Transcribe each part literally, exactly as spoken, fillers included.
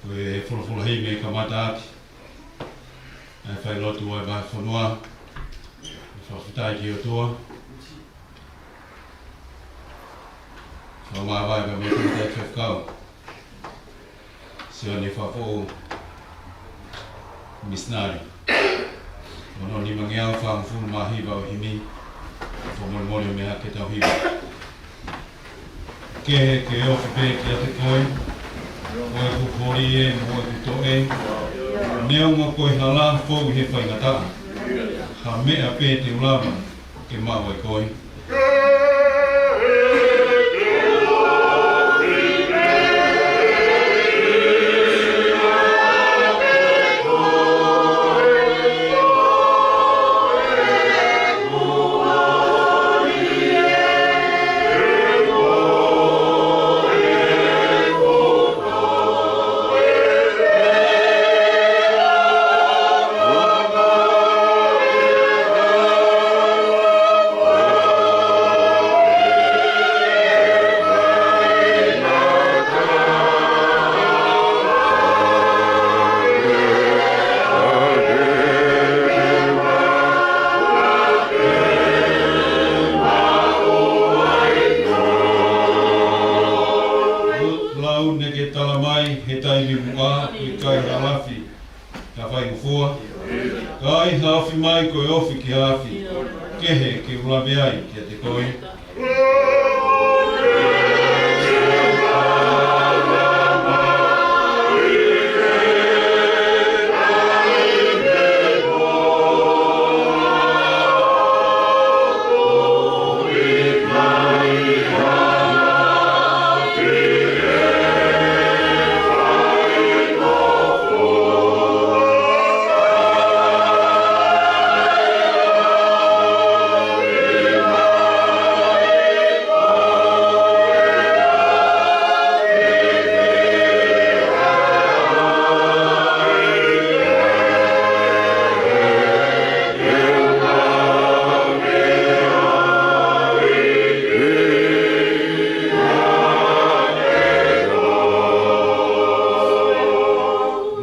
Ko e folofola himi ʻe kamata ʻaki ʻa e failotu ʻa e vahefonua. Fakafetaʻi ki he ʻOtua. Fakamāvae pea mo e tangataʻeiki faifekau, Sione Fafoʻou, misinale. Ono nimangeau fāngofulu mā hiva ʻo e himi. Fakamolemole ʻo meʻa ke tau hiva. Kehe ke ofi pē kiate koe, ko ʻeku holi ē mo ʻeku toʻe, neongo ko e hala fou ʻi he faingataʻa, ha meʻa pē te u lava ke maʻu ai koe. Lau naʻe tala mai he taimi muʻa, ʻikai ha lafi ka faingofua. Ka ai ha ofi mai ko e ofi ki he lafi, kehe ke u lave ai kiate koe.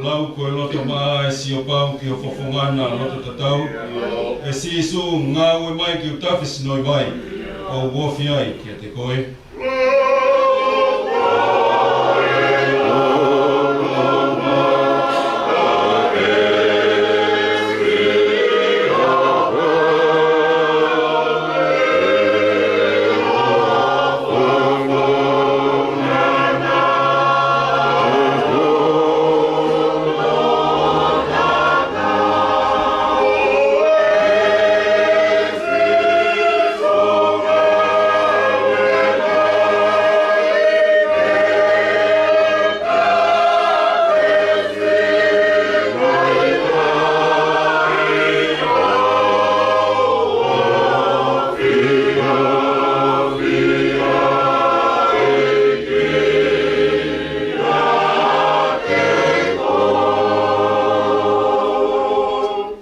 Lau ko e loto maʻa e sio pau ki ho fofonga na loto tatau. ʻE Sīsū, ngāue mai ke u tafe sinoi vai, ʻo u ofi ai kiate koe.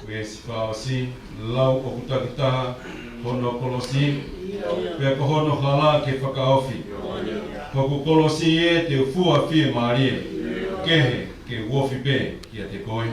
Veesi fakaʻosi, lau ʻoku takitaha hono kolosi, pea ko hono hala ke fakaofi. Ko hoku kolosi ē te u fua fiemālie, kehe ke u ofi pē kiate koe.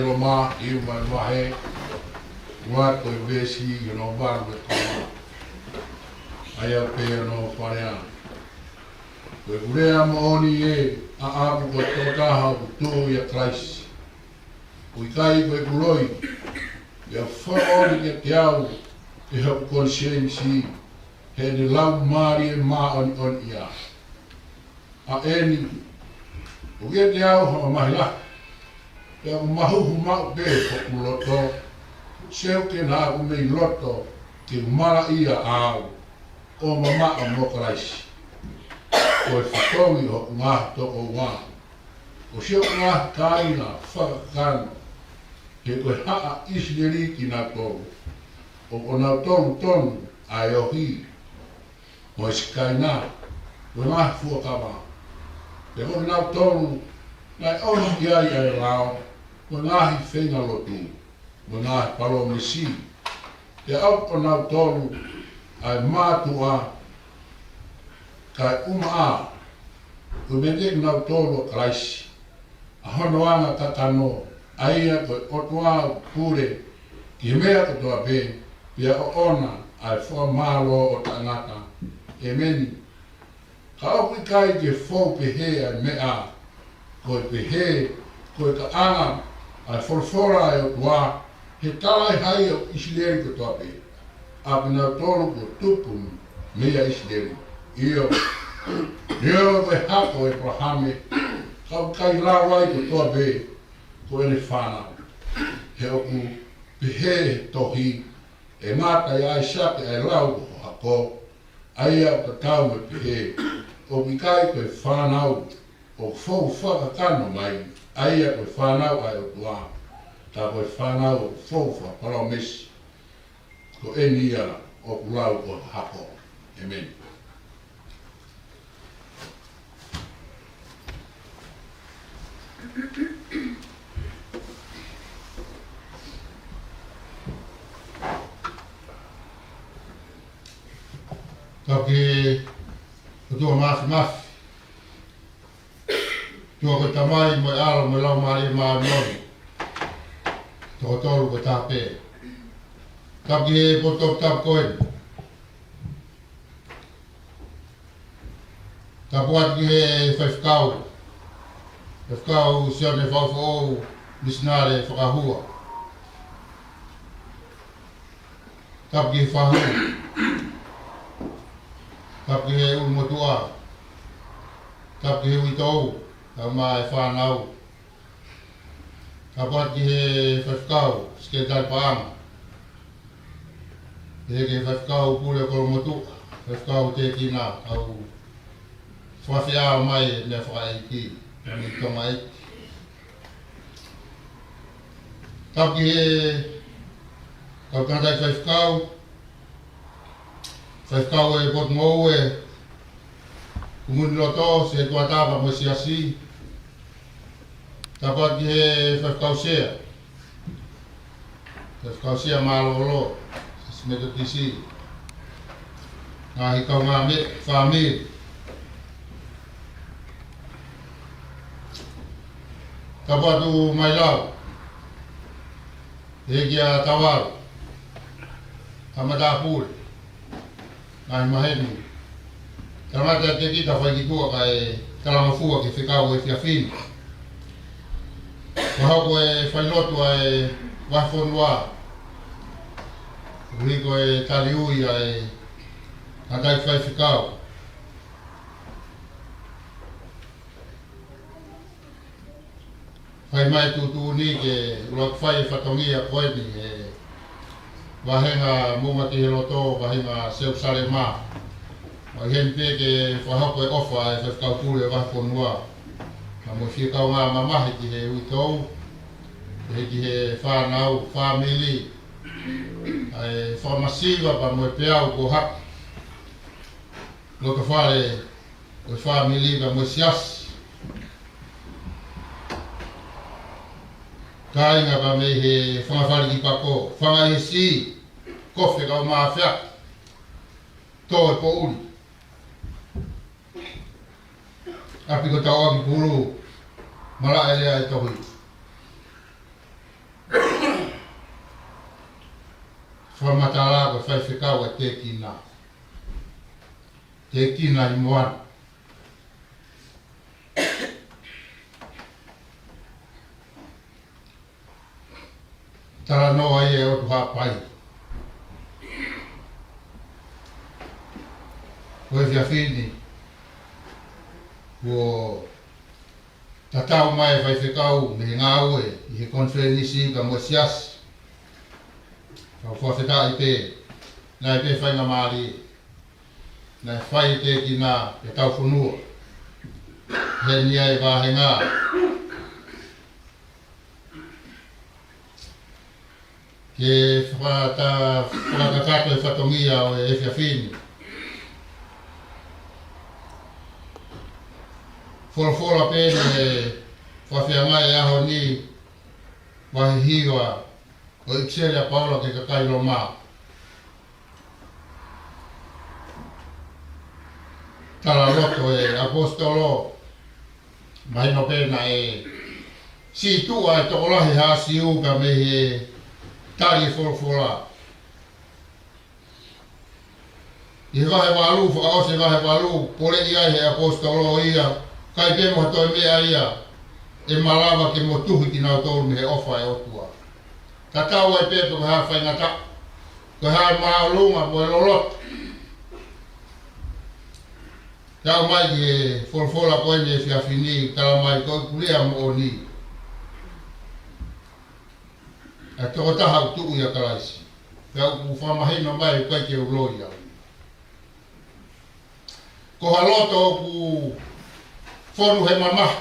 Loma, ʻi he vahe, ua ko e veesi ʻi hono valu mo e kava. ʻA ia pē ʻoku pehē ai. Ko ʻeku lea moʻoni ē, ʻa ʻaku ko e tokotaha ʻoku tuʻu ʻia Kalaisi. ʻOku ʻikai ko ʻeku loi, ʻa ia ʻoku fakamoʻoni kiate au ʻe hoku konisēnisi, heʻene laumālie māʻoniʻoni ia. ʻA eni, ʻoku ʻiate au ha mamahi lahi, pea ʻoku mahuhu maʻu pē hoku loto, seuke naʻa ku mei loto ke u malaʻia au ʻo mamaʻo mo Kalaisi. Ko e fatongia ʻo hoku ngaahi tokoua, ʻo siʻoku ngaahi kāinga fakakakano, he ko e haʻa ʻIsileli kinautolu, ʻo kinautolu tonu ʻa e ohi, mo e Sikaina, mo e ngaahi fuakava. Pea ko kinautolu naʻe ʻomi ki ai ʻa e lao, mo e ngaahi feinga lotu, mo e ngaahi palōmesi. Pea ʻoku ʻonautolu ʻa e mātuʻa, kae ʻumaʻā ʻoku veteki kinautolu ʻa Kalaisi, ʻa hono anga kakano, ʻa ia ko e ʻOtua ʻoku pule ki he meʻa kotoa pē, pea ʻoʻona ʻa e fakamālō ʻo taʻengata. ʻEmeni. Ka ʻoku ʻikai ke fou pehē ʻa e meʻa, ko e pehē, ko e kaʻanga ʻa e folofola ʻa e ʻOtua, he talaʻehai ʻo ʻIsileli kotoa pē, ʻa kinautolu kuo tupu mei ʻIsileli. ʻIo, ʻio, ko e hako ʻo ʻĒpalahame, ka ʻoku ʻikai lau ai kotoa pē ko ʻene fānau. He ʻoku pehē he tohi, ʻe ngata ʻia ʻAisake ʻa e lau ko ho hako, ʻa ia ʻoku tatau mo e pehē, ʻoku ʻikai ko e fānau ʻoku fou fakakakano mai, ʻa ia ko e fānau ʻa e ʻOtua, ka ko e fānau ʻoku fou fakapalōmesi. Ko eni ia ʻoku lau ko ho hako. ʻEmeni. Tapu ki he ʻOtua Māfimafi, ʻOtua ko e Tamai mo e ʻAlo mo e Laumālie Māʻoniʻoni, toko tolu ko e taha pē. Tapu ki he potu tapu ko eni. Tapu atu ki he faifekau, Faifekau Sione Faufoʻou, misinale fakahua. Tapu ki he fahu. Tapu ki he ʻulumotuʻa. Tapu ki he uitou, kae ʻumaʻā e fānau. Tapu atu ki he faifekau, sekelitali paʻanga. Pehē ki he faifekau pule kolomotuʻa, faifekau tēkina, kau fafeʻao mai e meʻa fakaʻeiki, meʻa Tonga ʻEiki. Tapu ki he kau tangataʻeiki faifekau, faifekau e potungāue, Kumuni Loto, Setuata pea mo e Siasi. Tapu atu ki he faifekau sea, faifekau sea mālōlō, Siasi Metotisi, ngaahi kaungāmeʻa, fāmili. Tapu atu mai lau, ʻEiki ʻa Tavalo, ʻa Matāpule, ngaahi maheni. Tangata te kita fai ki tuʻa kae talangofua ki he fekau ʻo e efiafi ni. Fakahoko e failotu ʻa e vahefonua, ʻuhi ko e taliui ʻa e tangataʻeiki faifekau. Fai mai tuʻutuʻuni ke ʻuluaki fai e fatongia ko eni he vahenga Moʻunga Kei Loto, vahenga Selusalema. Mai heni pē ke fakahoko e ʻofa ʻa e faifekau pule vahefonua, kae mo e fie kaungā mamahi ki he uitou, pehē ki he fānau, fāmili, ʻa e fakamasiva pea mo e peau ko haki. Loto fale ʻo e fāmili pea mo e siasi. Kāinga pea mei he fanga fale ki pako, fanga ʻi he sī, kofe kau mafeaki, tō e poʻuli. ʻApi ko Tauʻakipulu, malaʻe lea e tohi. Fakamatala ko e faifekau ʻa Tēkina. Tēkina ʻi Moana. Talanoa ia ʻo e ʻOtu Haʻapai. Ko e efiafi ni, kuo tatau mai e faifekau mei he ngāue ʻi he konifelenisi pea mo e siasi. Kau fakafetaʻi pē, naʻe pē faingamālie naʻe fai ʻe Tēkina ʻi he tau fonua. Heni ai e vāhenga ke fakata-, fakakakato e fatongia ʻo e efiafi ni. Folofola pē naʻe fakafeangai he ʻaho ni, vahe hiva ʻo e ʻIpiseli ʻa Paula ki he kakai Loma. Talaloto e ʻaposetolo, mahino pē naʻe sītuʻa e tokolahi ʻa e Siu ka mei he tali e folofola. ʻI he vahe valu, fakaʻosi e vahe valu, poleʻi ai he ʻaposetolo ia, ʻikai pē mo ha toe meʻa ia ʻe malava ke motuhi kinautolu mei he ʻofa ʻa e ʻOtua. Tatau ai pē pe ko e hā e faingataʻa, ko e hā e māʻolunga, ko e loloto. Tau mai ki he folofola ko eni he efiafi ni, tala mai ko e kulia moʻoni. ʻA e tokotaha ʻoku tuʻu ʻia Kalaisi. Pea ʻoku fakamahino mai ʻoku ʻikai ke u loi au. Ko ha loto ʻoku fonu he mamahi.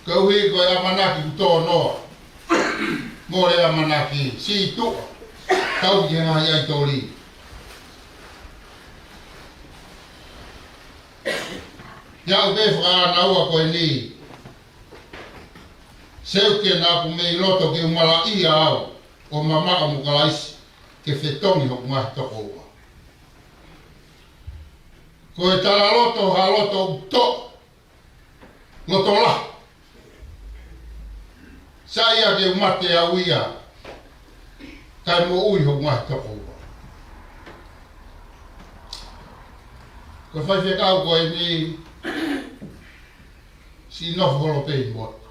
Koeʻuhi ko e ʻamanaki kuo tō noa. Mole e ʻamanaki, sītuʻa. Tau ki he ngaahi ʻaitoli. ʻI he ʻaho pē fakaʻānaua ko eni. Seuke naʻa ku mei loto ke u malaʻia au ʻo mamaʻo mo Kalaisi ke fetongi hoku ngaahi tokoua. Ko e talaloto ha loto ʻoku tō, loto lahi. Sai ia ke u mate au ia, kae moʻui hoku ngaahi tokoua. Ko e faifekau ko eni, siʻi nofo holo pē ʻi motu.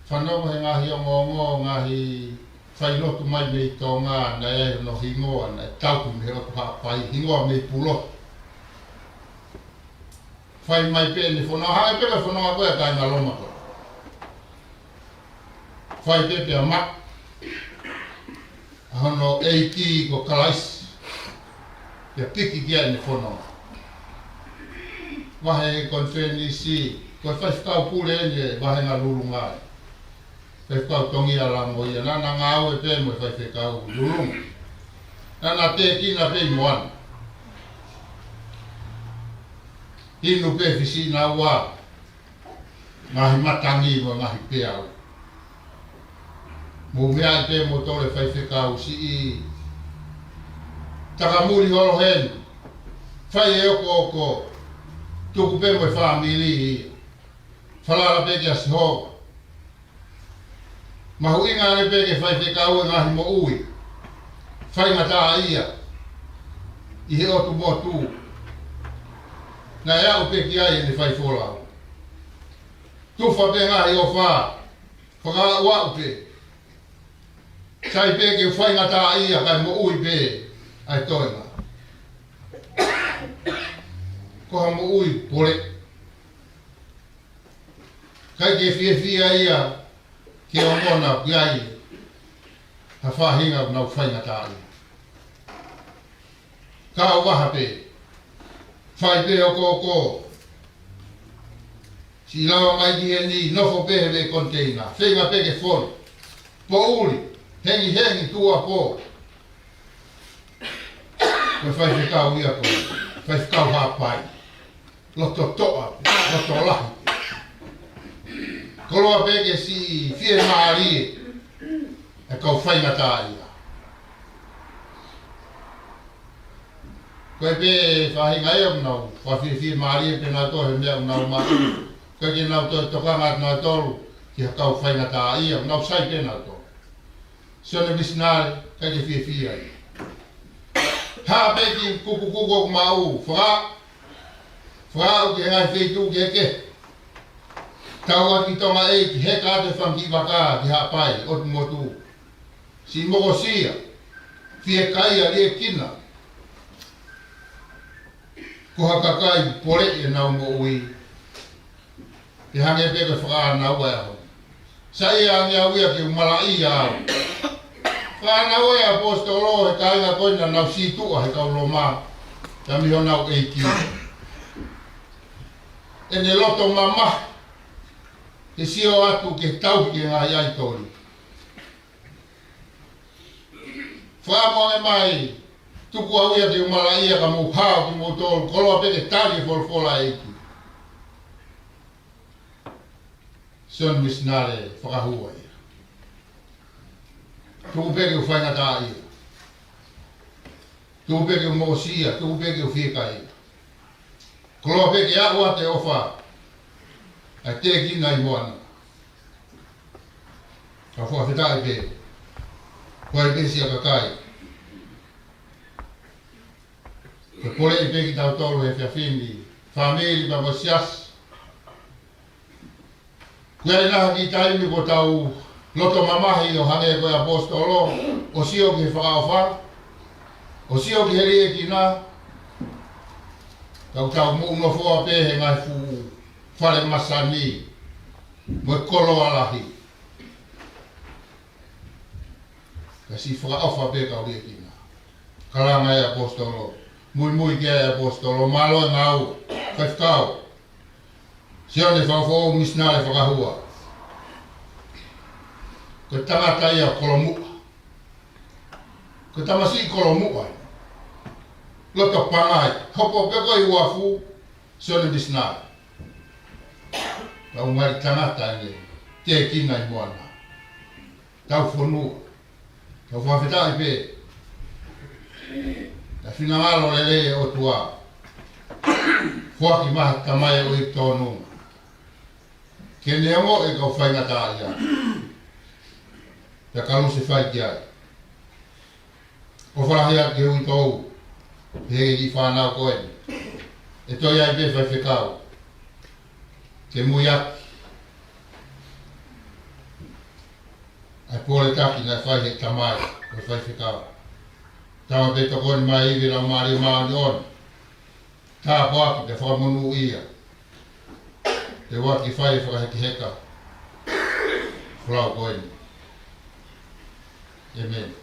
Fanongo he ngaahi ongoongo, ngaahi failotu mai mei Tonga, naʻe ʻi ai hono hingoa, naʻe tauhi mei he ʻOtu Haʻapai, hingoa mei Pulotu. Fai mai pē ʻene fononga, hangē pē ko e fononga ko ē ʻa e kāinga Loma ko ē. Fai pē pea maʻu ʻa hono ʻEiki ko Kalaisi. Pea piki ki ai ʻene fononga. Vahe konifelenisi, ko e faifekau pule eni e vāhenga Lulunga. Faifekau Tongi ʻa Lango ia, naʻa na ngāue pē mo e faifekau Lulunga. Naʻa na Tēkina pē ʻi Moana. Inu pē fisi naua. Ngaahi matangi mo e ngaahi peau. Mou meaʻi pē moutolu e faifekau, siʻi takamuli holo heni. Fai e okooko. Tuku pē mo e fāmili ia. Falala pē kia Sihova. Mahuʻinga ange pē ke faifekau e ngaahi moʻui faingataʻaʻia ʻi he ʻotu motu. Naʻe aʻu pē ki ai ʻene faifolau. Tufa pē ngaahi ʻofa, fakaaʻuaʻu pē. Sai pē ke faingataʻaʻia kae moʻui pē ʻa e toenga. Ko ha moʻui pole. ʻIkai ke fiefia ia ke ongona ʻoku ʻi ai ha faʻahinga ʻoku nau faingataʻaʻia. Kau vaha pē. Fai pē okooko. Siʻi lava mai ki heni, nofo pē he veʻe koniteina. Feinga pē ke fonu. Poʻuli. Hengihengi tuʻuapō. Ko e faifekau ia ko e faifekau Haʻapai. Loto toʻa pē, loto lahi pē. Koloa pē ke siʻi fiemālie e kau faingataʻaʻia. Ko e pē faʻahinga ia ʻoku nau fakafiemālie pē nautolu he meʻa ʻoku nau maʻu. ʻIkai ke nau toe tokanga atu nautolu. ʻi ha kau faingataʻaʻia, nau sai pē nautolu. Sione Misinale, ʻikai ke fiefia ia. Hā pē ki kukukuku ʻoku maʻu, faka, fakaaʻu ki he ngaahi feituʻu kehekehe. Tau ʻaki Tonga ʻEiki, heka atu e fanga kiʻi vaka ki Haʻapai, ʻotu motu. Siʻi mokosia, fiekaia, liʻekina. Ko ha kakai poleʻi ʻenau moʻui. Ke hangē pē ko e fakaʻānaua e ʻaho ni. Sai ange au ia ke u malaʻia au. Fakaʻānaua e ʻaposetolo he kāinga ko ē naʻa nau sītuʻa he kau Loma. Ka mei honau ʻEiki. ʻEne loto mamahi. Ke sio atu ke tauhi ki he ngaahi ʻaitoli. Fakamoʻoni mai, tuku au ia ke u malaʻia ka mou hao kimoutolu, koloa pē ke tali e folofola ʻa e ʻEiki. Sione Misinale Fakahua ia. Tuku pē ke u faingataʻaʻia. Tuku pē ke u mokosia, tuku pē ke u fiekaia. Koloa pē ke aʻu atu e ʻofa ʻa e tēkina ʻi Moana. Ka fakafetaʻi pē. Ko e pē siʻa kakai. Ko e poleʻi pē kitautolu he efiafi ni. Fāmili pea mo e siasi. Ko e ʻi ai ha kiʻi taimi kuo tau loto mamahi ʻo hangē ko e ʻaposetolo, ʻo sio ki he fakaʻofa, ʻo sio ki he liʻekina, tau tau moʻunofoa pē he ngaahi fuʻu fale masani, mo e koloa lahi. Ka siʻi fakaʻofa pē kau liʻekina. Kalanga e ʻaposetolo. Muimui ki ai e ʻaposetolo. Mālō e ngāue. Faifekau. Sione Fakafoʻou Misinale Fakahua. Ko e tangata ia kolomuʻa. Ko e tamasiʻi kolomuʻa. Loto pangai. Hopo pē ko e uafu. Sione Misinale. Kau ngali tangata ʻene tēkina ʻi Moana. Tau fonua. Tau fakafetaʻi pē. Tau finangalo lelei e ʻOtua. Foaki mai ha tamai ʻo e tonu. Ke ne ongoʻi e kau faingataʻaʻia. Pea kalusefai ki ai. ʻOfa lahi atu ki he uitou, pehē ki he fānau ko eni. ʻE toe ʻi ai pē faifekau. Ke muiaki. ʻA e pole taki naʻe fai he tamai, ko e faifekau. Tau pē tokoni mai ʻi he Laumālie Māʻoniʻoni. Tāpuaki pea fakamonūʻia. Te u ʻai ke fai e fakahekeheka. Folau ko eni. ʻĒmeni.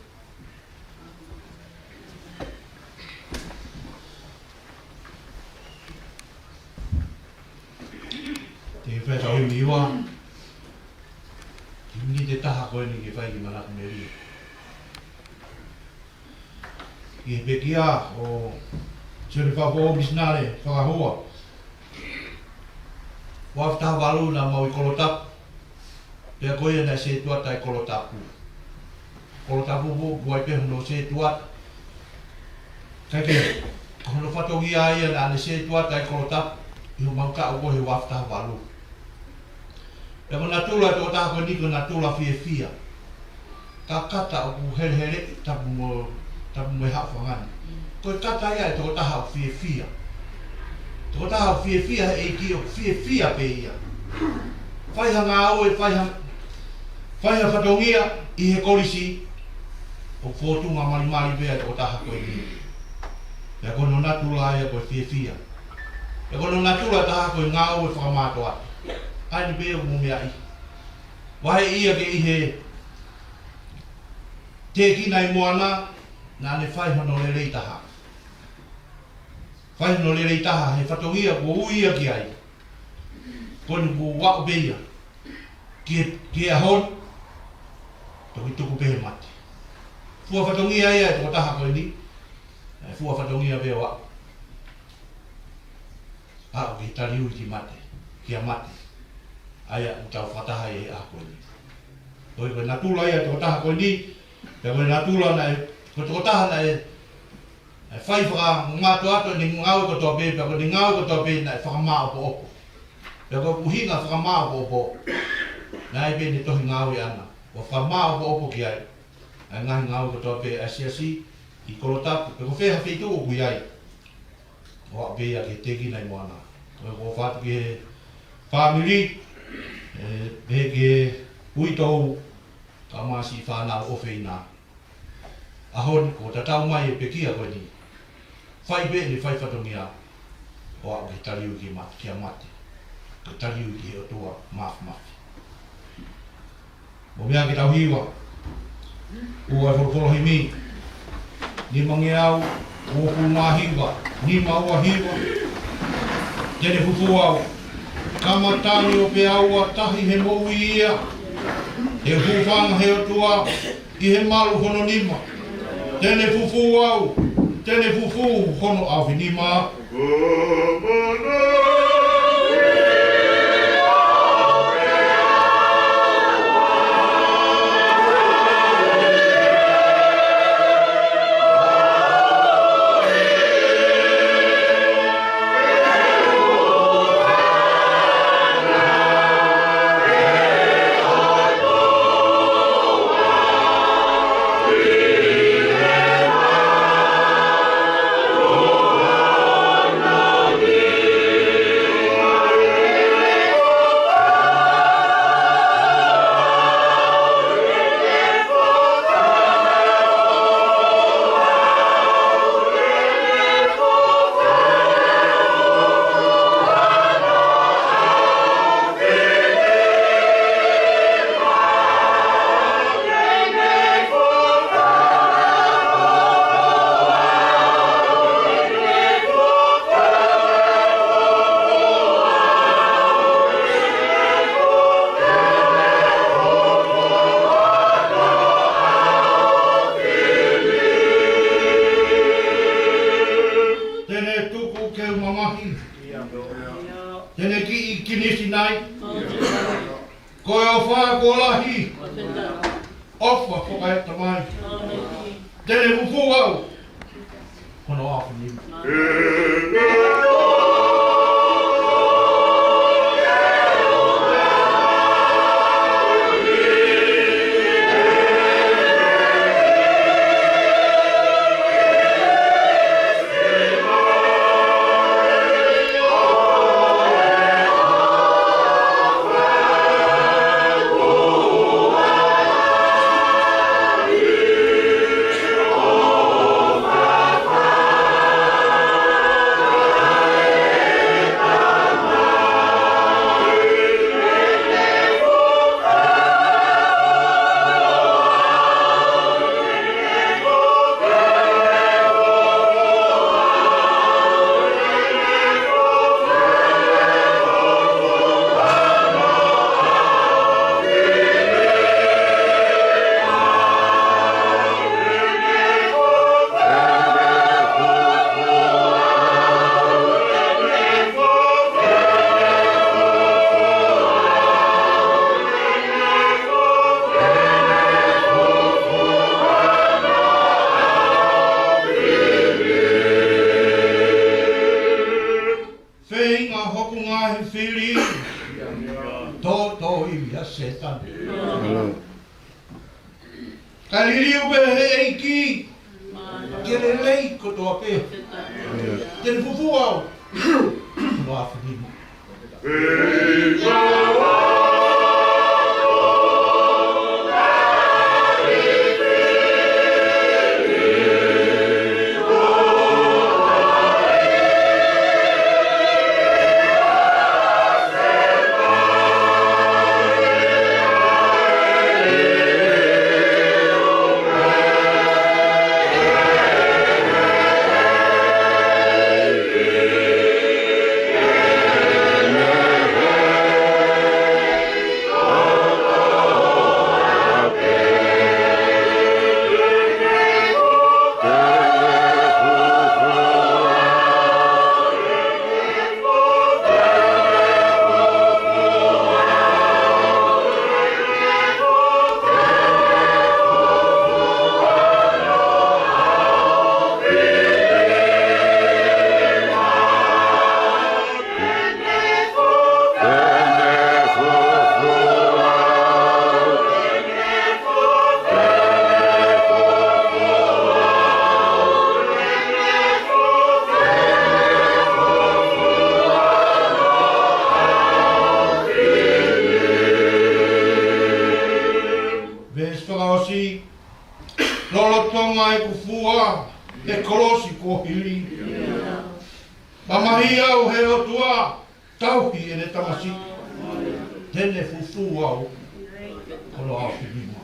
Te u fai e kau himi ua. Himi ʻe taha ko eni ke fai ki Manako Melie. ʻI he pekia ʻo Sione Fakafoʻou Misinale Fakahua. Ua afe taha valu naʻa mau ʻi Kolotau. Pea ko ia naʻe sētuata ʻi Kolotau. Kolotau ʻoku ʻi ai pē hono sētuata. Kae kehe, ko hono fatongia ia naʻa ne sētuata ʻi Kolotau. ʻI homau taʻu ko ē he ua afe taha valu. Pea ko e natula e tokotaha ko eni ko e natula fiefia. Ka kata ʻoku heleheleʻi tapu mo, tapu mo e haʻofanga ni. Ko e kata ia e tokotaha ʻoku fiefia. Tokotaha ʻoku fiefia he ʻEiki ʻoku fiefia pē ia. Fai ha ngāue, fai ha, fai ha fatongia ʻi he kolisi. ʻOku fōtunga malimali pē e tokotaha ko eni. Pea ko hono natula ia ko e fiefia. Pea ko hono natula taha ko e ngāue fakamātoato. ʻA eni pē ʻoku mou meaʻi. Vaheʻi ia ke ʻi he tēkina ʻi Moana, naʻa ne fai hono lelei taha. Fai hono lelei taha, he fatongia kuo ui ia ki ai. Ko eni kuo aʻu pē ia. Ki he, ki he ʻaho ni, toki tuku pē he mate. Fua fatongia ia e tokotaha ko eni. ʻE fua fatongia pē ʻo aʻu. Aʻu ki he taliui ki mate, ki he mate. ʻA ia ʻoku tau fakataha ai he ʻaho ko eni. Ko e, ko e natula ia e tokotaha ko eni, pea ko e natula naʻe, ko e tokotaha naʻe, naʻe fai fakamātoato ʻene ngāue kotoa pē, pea ko ʻene ngāue kotoa pē naʻe fakamāʻopoʻopo. Pea ko e ʻuhinga fakamāʻopoʻopo. ʻA ia pē ʻene tohi ngāue ʻaʻana, ʻo fakamāʻopoʻopo ki ai ʻa e ngaahi ngāue kotoa pē ʻa e siasi ʻi Kolotaka, pe ko fē ha feituʻu ʻoku ʻi ai. ʻO aʻu pē ia ki he tēkina ʻi Moana. Ko e ʻofa atu ki he fāmili, ē, pehē ki he uitou, kae ʻumaʻā siʻi fānau ʻofeina. ʻAho ni kuo tatau mai e pekia ko eni. Fai pē ʻene fai fatongia, ʻo aʻu ki he taliui ki he mate, ki he mate. Ko e taliui ki he ʻOtua Māfimafi. Mou meʻa ke tau hiva. Ua e folofola himi. Nimangeau uofulu mā hiva, nima ua hiva. Te ne fufū au. Kamata ni ʻo pea ua tahi he moʻui ia. He hūfanga he ʻOtua ʻi he malu hono nima. Te ne fufū au, te ne fufū hono ʻaofinima. Te ne tuku ke u mamahi. Te ne kiʻi kinisi nai. Ko e ʻofa kuo lahi. ʻOfa ko e Tamai. Te ne fufū au. Hono ʻaofinima. Feinga hoku ngaahi fili. Tōtōivi ʻa Sētane. Kae liliu pē ʻe he ʻEiki ke lelei kotoa pē. Te ne fufū au. Hono ʻaofinima. ʻeku fua he kolosi kuo hili. Mamahi au he ʻOtua, tauhi ʻene tamasiʻi. Te ne fufū au, koloa ʻo e nima.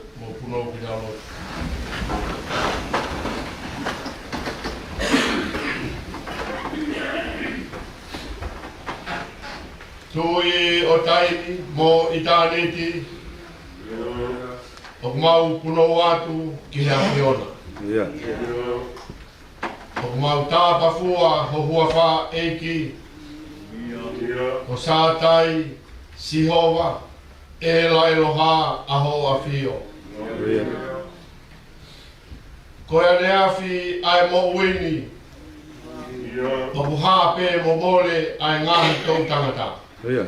Mou punou ki he lotu. Tuʻi ʻo taimi mo ʻitāniti, ʻoku mau punou atu ki he ʻAfiona. ʻIo. ʻOku mau tāpafua ho huafa, ʻEiki, ko Sātai, Sihova, ʻEla ʻEloha, ʻa hoʻo ʻAfio. ʻIo. Ko e ʻaneafi ʻa e moʻui ni, ʻoku hā pē mo mole ʻa e ngaahi toʻutangata. ʻIo.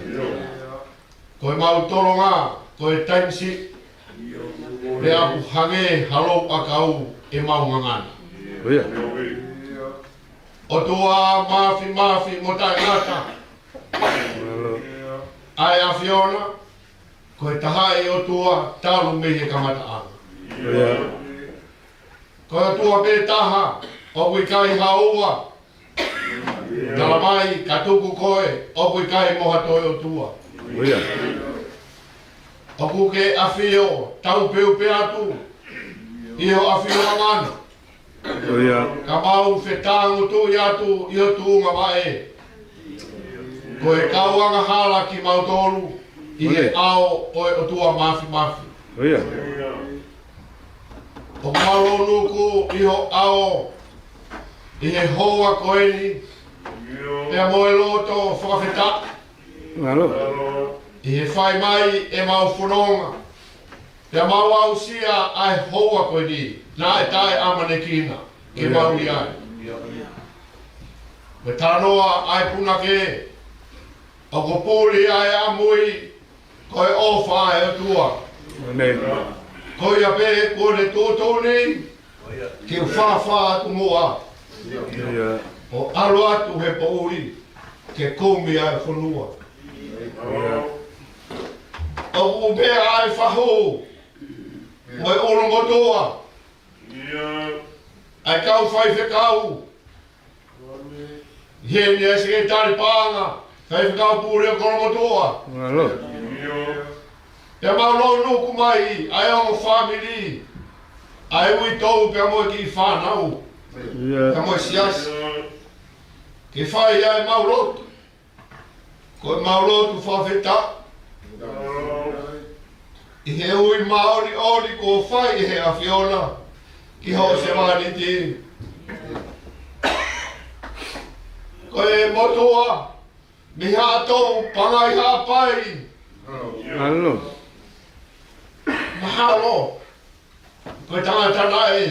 Ko ʻemau tolonga, ko e taimi siʻi, pea ʻoku hangē ha lou ʻakau ʻemau ngangana. ʻIo. ʻOtua māfimafi mo taʻengata, ʻa e ʻAfiona, ko e taha e ʻOtua talu mei he kamataʻanga. ʻIo. Ko e ʻOtua pē taha, ʻoku ʻikai ha ua. Tala mai, ka tuku koe, ʻoku ʻikai mo ha toe ʻOtua. ʻIo. ʻOku ke ʻafio, taupeupeu atu ʻi ho ʻafioʻanga na. ʻIo. Ka mau fetāngutuʻi atu ʻi ho tuʻunga vaʻe. Ko e kau angahala kimautolu ʻi he ʻao ʻo e ʻOtua māfimafi. ʻIo. ʻOku mau lounuku ʻi ho ʻao ʻi he houa ko eni, pea mo e loto fakafetaʻi. ʻI he fai mai ʻemau fononga, pea mau aʻusia ʻa e houa ko eni, naʻe taʻeʻamanekina ke mau ʻi ai. Mo e talanoa ʻa e punake, ʻoku puli ʻa e ʻamui, ko e ʻofa ʻa e ʻOtua. Ko ia pē kuo ne tuʻutuʻuni ke u fāfā atu muʻa, ʻo ʻalu atu he poʻuli ke kumi ʻa e fonua. ʻOku meʻa ʻa e fahu mo e ʻulumotuʻa ʻa e kau faifekau, heni ʻa e Sekelitali Paʻanga, Faifekau Pule ʻo Kolomotuʻa. Pea mau lounuku mai ʻa e ongo fāmili, ʻa e uitou pea mo e kiʻi fānau, pea mo e siasi, ke fai ʻa ʻemau lotu. Ko ʻemau lotu fakafetaʻi ʻi he ui māʻoniʻoni kuo fai ʻe he ʻAfiona ki hoʻo sevāniti. Ko e motuʻa mei Haʻatoʻu, Pangai, Haʻapai. Mahalo ko e tangata naʻe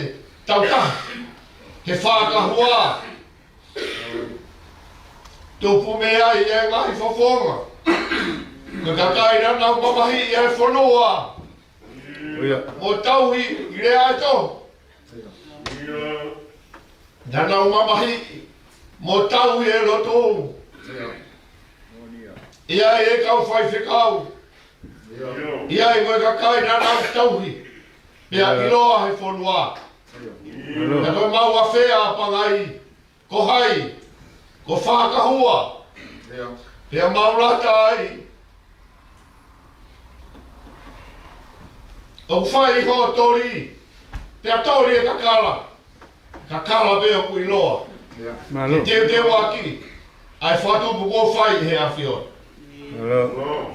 tautaha he fakahua, tupu mei ai e ngaahi fofonga, ko e kakai naʻa nau mamahiʻi e fonua mo tauhi ʻi he lea ʻa e toho. Naʻa nau mamahiʻi mo tauhi e lotu. ʻIo. ʻI ai e kau faifekau. ʻIo. ʻI ai mo e kakai naʻa nau tauhi. Pea ʻIo. ʻiloa he fonua. ʻIo. Pea ko e mau afea ʻa Pangai. Ko hai, ko Fakahua. ʻIo. Pea mau lata ai. ʻOku fai hoʻo toli. Pea toli e kakala. Kakala pē ʻoku ʻiloa. ʻIo. Mālō. Ke teuteuʻaki ʻa e fakatupu kuo fai he ʻAfiona. Mālō.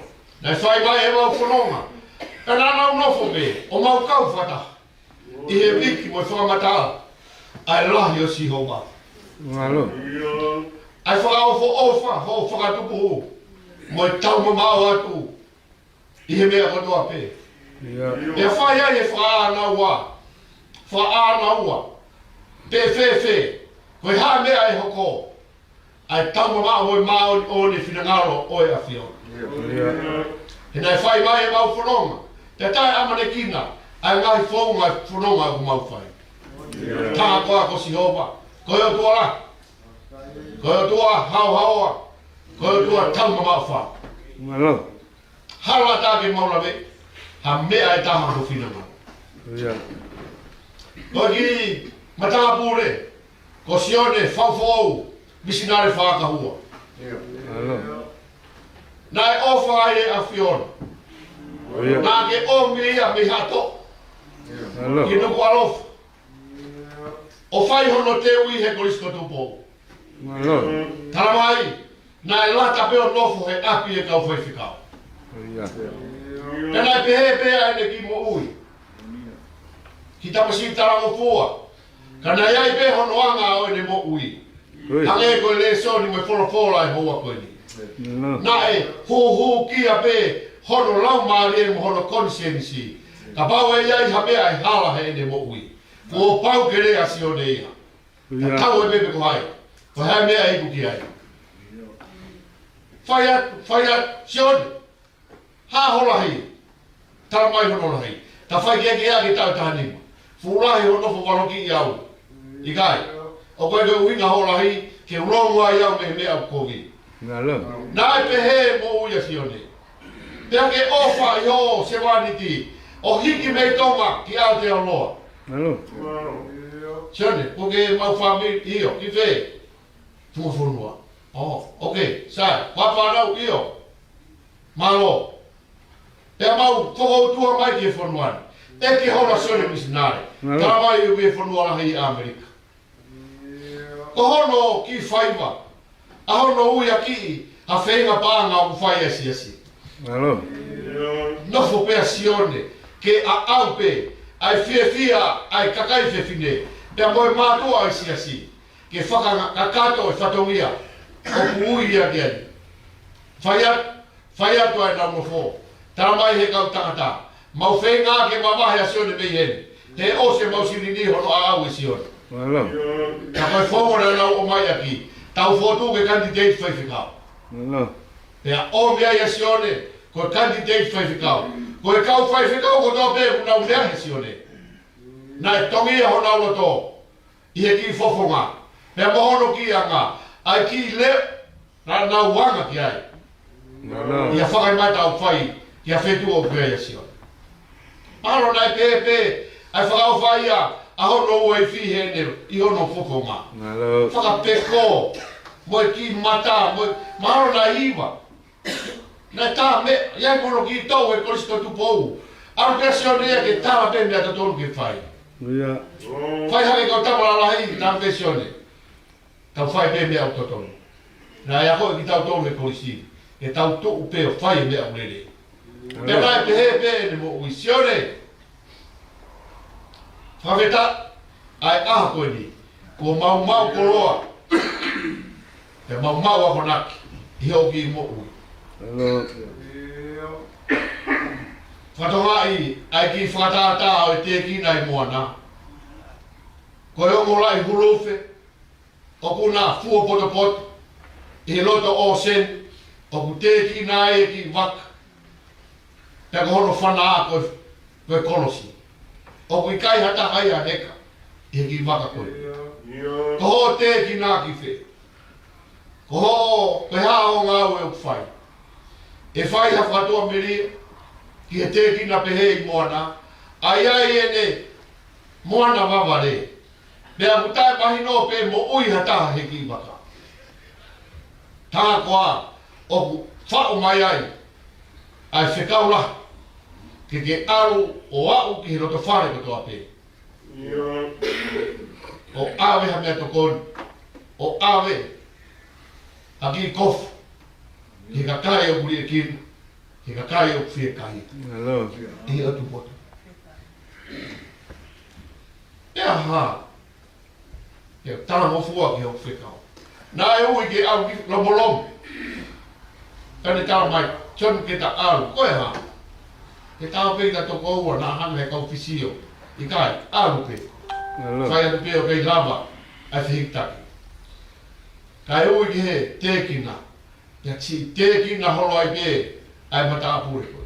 Naʻe fai mai ʻemau fononga. Pea naʻa nau nofo pē, ʻo mau kau fakataha. ʻI he viki mo e fakamatala ʻa e lahi ʻo Sihova. Mālō. ʻA e fakaʻofoʻofa hoʻo fakatupu mo e taumamaʻo atu ʻi he meʻa kotoa pē. ʻIo. Pea fai ai e fakaʻānaua, fakaʻānaua, pe fēfē, ko e hā e meʻa ʻe hoko. ʻA e taumamaʻo mo e māʻoniʻoni e finangalo ʻo e ʻAfiona. ʻIo. He naʻe fai mai ʻemau fononga, pea taʻeʻamanekina ʻa e ngaahi founga e fononga ʻoku mau fai. ʻIo. Tā koā ko Sihova, ko e ʻOtua lahi, ko e ʻOtua haohaoa, ko e ʻOtua taumamaʻo fau. Mālō. Hala tā ke mau lave, ha meʻa ʻe taha ko finangalo. ʻIo. Ko e kiʻi matāpule, ko Sione Faufoʻou, misinale Fakahua. ʻIo. Mālō. Naʻe ʻofa ai e ʻAfiona. ʻIo. Naʻa ke ʻomi ia mei Haʻatoʻa. Mālō. Ki Nukuʻalofa. ʻO fai hono teuʻi he Kolisi ko Tupou. Mālō. Tala mai, naʻe lata pē ʻo nofo he ʻapi e kau faifekau. ʻIo. Pea naʻe pehē pē ʻa ʻene kiʻi moʻui. Ki Tamasiʻi Talangofua. Ka naʻe ʻi ai pē hono anga ʻo ʻene moʻui. ʻIo. Hangē ko e lēsoni mo e folofola e houa ko eni. Mālō. Naʻe huhukia pē hono laumālie mo hono konisēnisi. Kapau ʻe ʻi ai ha meʻa ʻe hala heʻene moʻui, kuo pau ke lea ʻa Sione ia. ʻIo. Tatau ai pē pe ko hai. Ko e hā e meʻa ʻe iku ki ai. Fai atu, fai atu, Sione. Hā ho lahi. Tala mai hono lahi. Ta fai ke ke ake tau taha nima. Fuʻu lahi hono nofo valoki ʻi au. ʻIkai. ʻOku ʻikai ke ʻuhinga ho lahi, ke u longo ai au mei he meʻa ʻoku kovi. Mālō. Naʻe pehē moʻui ʻa Sione. Pea ke ʻofa ʻi hoʻo sevāniti, ʻo hiki mei Tonga ki Aotearoa. Mālō. Sione, ko ke mau fāmili, ʻio, ki fē? Tuʻa fonua. Oh, okay, sai, ko e fānau, ʻio. Mālō. Pea mau fokoutua mai ki he fonua ni. ʻEke hola Sione misinale. Mālō. Tala mai ʻoku ʻi he fonua lahi ʻi ʻAmelika. Ko hono kiʻi faiva, ʻa hono ui ʻaki ha feinga paʻanga ʻoku fai ʻe he siasi. Mālō. Nofo pē ʻa Sione, ke ʻaʻau pē ʻa e fiefia ʻa e kakai fefine, pea mo e mātuʻa ʻo e siasi, ke fakakakato e fatongia ʻoku ui ia ki ai. Fai atu, fai atu ʻa ʻenau nofo. Tala mai he kau tangata, mau feinga ke mavahe ʻa Sione mei heni. He ʻosi ʻemau silini hono ʻaʻau ʻe Sione. Mālō. Ka ko e founga naʻa nau ʻomai ʻaki, tau fokotuʻu ke candidate faifekau. Mālō. Pea ʻomi ai ʻa Sione, ko e candidate faifekau. Ko e kau faifekau kotoa pē ʻoku nau meaʻi ʻa Sione. Naʻe tongi ia honau loto ʻi he kiʻi fofonga. Pea mo hono kiʻi anga, ʻa e kiʻi leʻo naʻa nau anga ki ai. Mālō. ʻI he fakaʻimaitau fai, ki he feituʻu ʻoku ʻi ai ʻa Sione. Mahalo naʻe pehē pē ʻa e fakaʻofa ia ʻa hono uaifi heʻene ʻi hono fofonga. Mālō. Fakapeko, mo e kiʻi mata, mo e, mahalo naʻe hiva. Naʻe tā meʻa, ʻi ai mo hono kiʻi toʻu he Kolisi ko Tupou. ʻAlu pē ʻa Sione ia ke tala pē meʻa totonu ke fai. ʻIo. Fai hake kau tama lalahi, tala pē ʻe Sione. Tau fai pē meʻa ʻoku totonu. Naʻe akoʻi kitautolu he kolisi, ke tau tuʻu pē ʻo fai e meʻa ʻoku lelei. Pea naʻe pehē pē ʻene moʻui. Sione, fakafetaʻi ʻa e ʻaho ko eni, kuo mau maʻu koloa, pea mau maʻu akonaki ʻi hoʻo kiʻi moʻui. Fakatokangaʻi ʻa e kiʻi fakatātā ʻo e tēkina ʻi Moana. Ko e ongo laʻi hulufe, ʻoku na fuopotopoto ʻi he loto ʻōseni, ʻoku tēkina ai e kiʻi vaka. Pea ko hono fanā ko e, ko e kolosi. ʻOku ʻikai ha taha ia ʻe heka ʻi he kiʻi vaka ko ē. Ko hoʻo tēkina ki fē? Ko hoʻo, ko e hā hoʻo ngāue ʻoku fai? ʻE fai ha fakatuʻamelie ki he tēkina pehē ʻi Moana, ʻa ia ʻi heʻene moana vavale, pea ʻoku taʻemahino pe moʻui ha taha he kiʻi vaka. Tā koā ʻoku faʻo mai ai ʻa e fekau lahi ke ke ʻalu ʻo aʻu ki he loto fale kotoa pē, ʻo ʻave ha meʻatokoni, ʻo ʻave ha kiʻi kofu ki he kakai ʻoku liʻekina, ki he kakai ʻoku fiekaia. ʻI ʻOtu Motu. Pea hā, ke talangofua ki hoʻo fekau. Naʻe ui ke ʻalu ki Lomolomo. Ka ne tala mai, Sione, ke ta ʻalu. Ko e hā? Ke ta ʻalu pē kitautolu ʻe ua, naʻa hanga he kau fisio. ʻIkai, ʻalu pē. Fai atu pē ʻoku ʻikai lava ʻa e fehikitaki. Kae ui ki he tēkina. Pea siʻi tēkina holo ai pē ʻa e matāpule ko ē.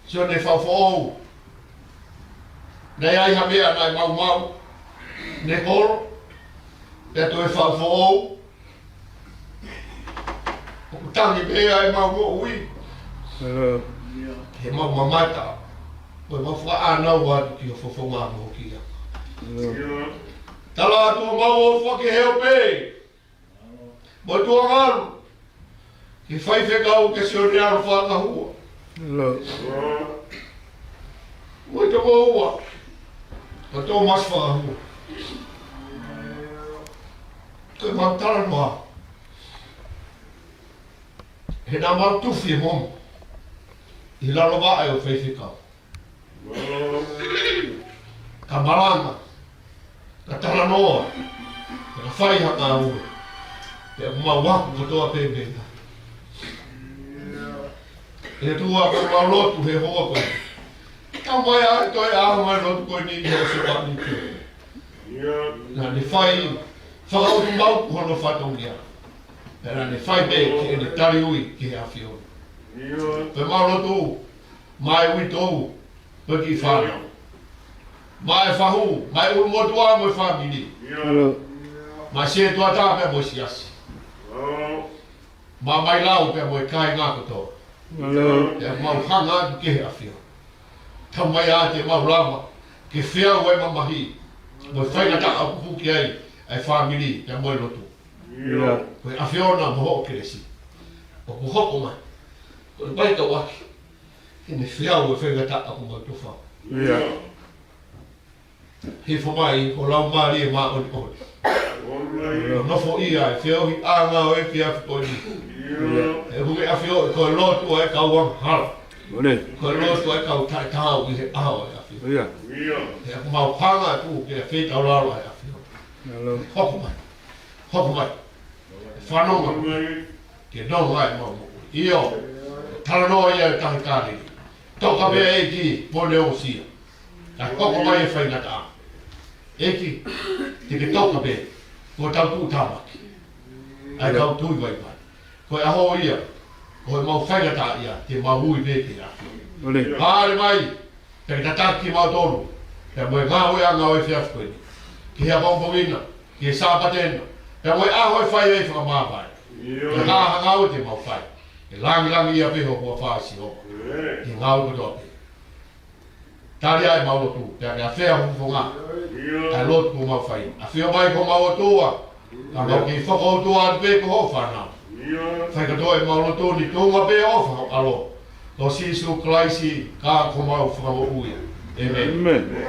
Sione Faʻufoʻou. Naʻe ʻi ai ha meʻa naʻe maumau, ne holo, pea toe faʻufoʻou. ʻOku tangi pē ʻa e mau moʻui. He mau mamata. Ko e mau fakaʻānaua atu ki ho fofonga mo ho kia. Tala atu ʻo mau ʻofa ki he ope mo e tuʻunga ʻalu ki he faifekau kia Sione Alofa Kahua. Mo e tokoua ko Tōmasi Fakahua. Ko e mau talanoa he naʻa mau tufi e momo ʻi lalo vaʻe ʻo e faifekau. Ka malanga, ka talanoa, ka fai ha ngāue. Pea ʻoku mau ako kotoa pē meʻa. ʻE ʻOtua, ʻoku mau lotu he houa ko eni. Tau mai ai toe ʻaho mai lotu ko eni ʻi he ʻosi pāni tu. Naʻa ne fai, fakautu mau ko hono fatongia. Pea naʻa ne fai pē ke ne tali ui ki he ʻAfiona. Pea mau lotu, mai uitou, pea ki fānau. Mai fahu, mai ʻulumotuʻa mo e fāmili. Mai setuata pea mo e siasi. Mai lau pea mo e kāinga kotoa. Pea mau hanga atu ki he ʻAfiona. Tau mai ā te mau lava ke feau e mamahi mo e faingataʻa ʻoku puke ai ʻa e fāmili pea mo e lotu. Ko e ʻAfiona mo hoʻo kelesi ʻoku hoko mai. Ko e mai tau aki ke ne feau e faingataʻa ʻoku mau tufa. Hifo mai ho Laumālie Māʻoniʻoni. Nofo ia e feohi ʻanga ʻo e efiafi ko eni. He ʻoku ke ʻafioʻi ko e lotu ʻa e kau angahala. Ko e lotu ʻa e kau taʻetaau ʻi he ʻao ʻa e ʻAfiona. He ʻoku mau hanga atu ke fetaulalo ʻa e ʻAfiona. Hoko mai. Hoko mai. Fanongo mai. Ke nonga e mau moʻui. ʻIo, talanoa ia e tahi Kāleli. Toka pē ʻEiki, pone o sia. Ka hoko mai e faingataʻa. ʻEiki, te ke toka pē, ko e tau tuʻutāmaki. ʻA e kau tui vaivai. Ko e ʻaho ia, ko e mau faingataʻa ia, te mau ui pē ke ʻAfiona. Hale mai, pea ke tataki kimautolu, pea mo e ngāueʻanga ʻo e efiafi ko eni. Ki he ʻapongipongi na, ki he Sāpate na, pea mo e ʻaho e fai ai fakamāvae. Ko e hā ha ngāue te mau fai, ʻe langilangiʻia pē ho huafa Sihova. Ki he ngāue kotoa pē. Tali ā e mau lotu, pea ke ʻafea ho fofonga ʻa e lotu ʻoku mau fai. ʻAfio mai ko homau ʻOtua, ka mau kei fakaʻotua atu pē ko hoʻo fānau. Fai kotoa e mau lotu ni tuʻunga pē ʻofa ho ʻAlo. Ko Sīsū Kalaisi, ka ko homau Fakamoʻui. ʻĒmeni.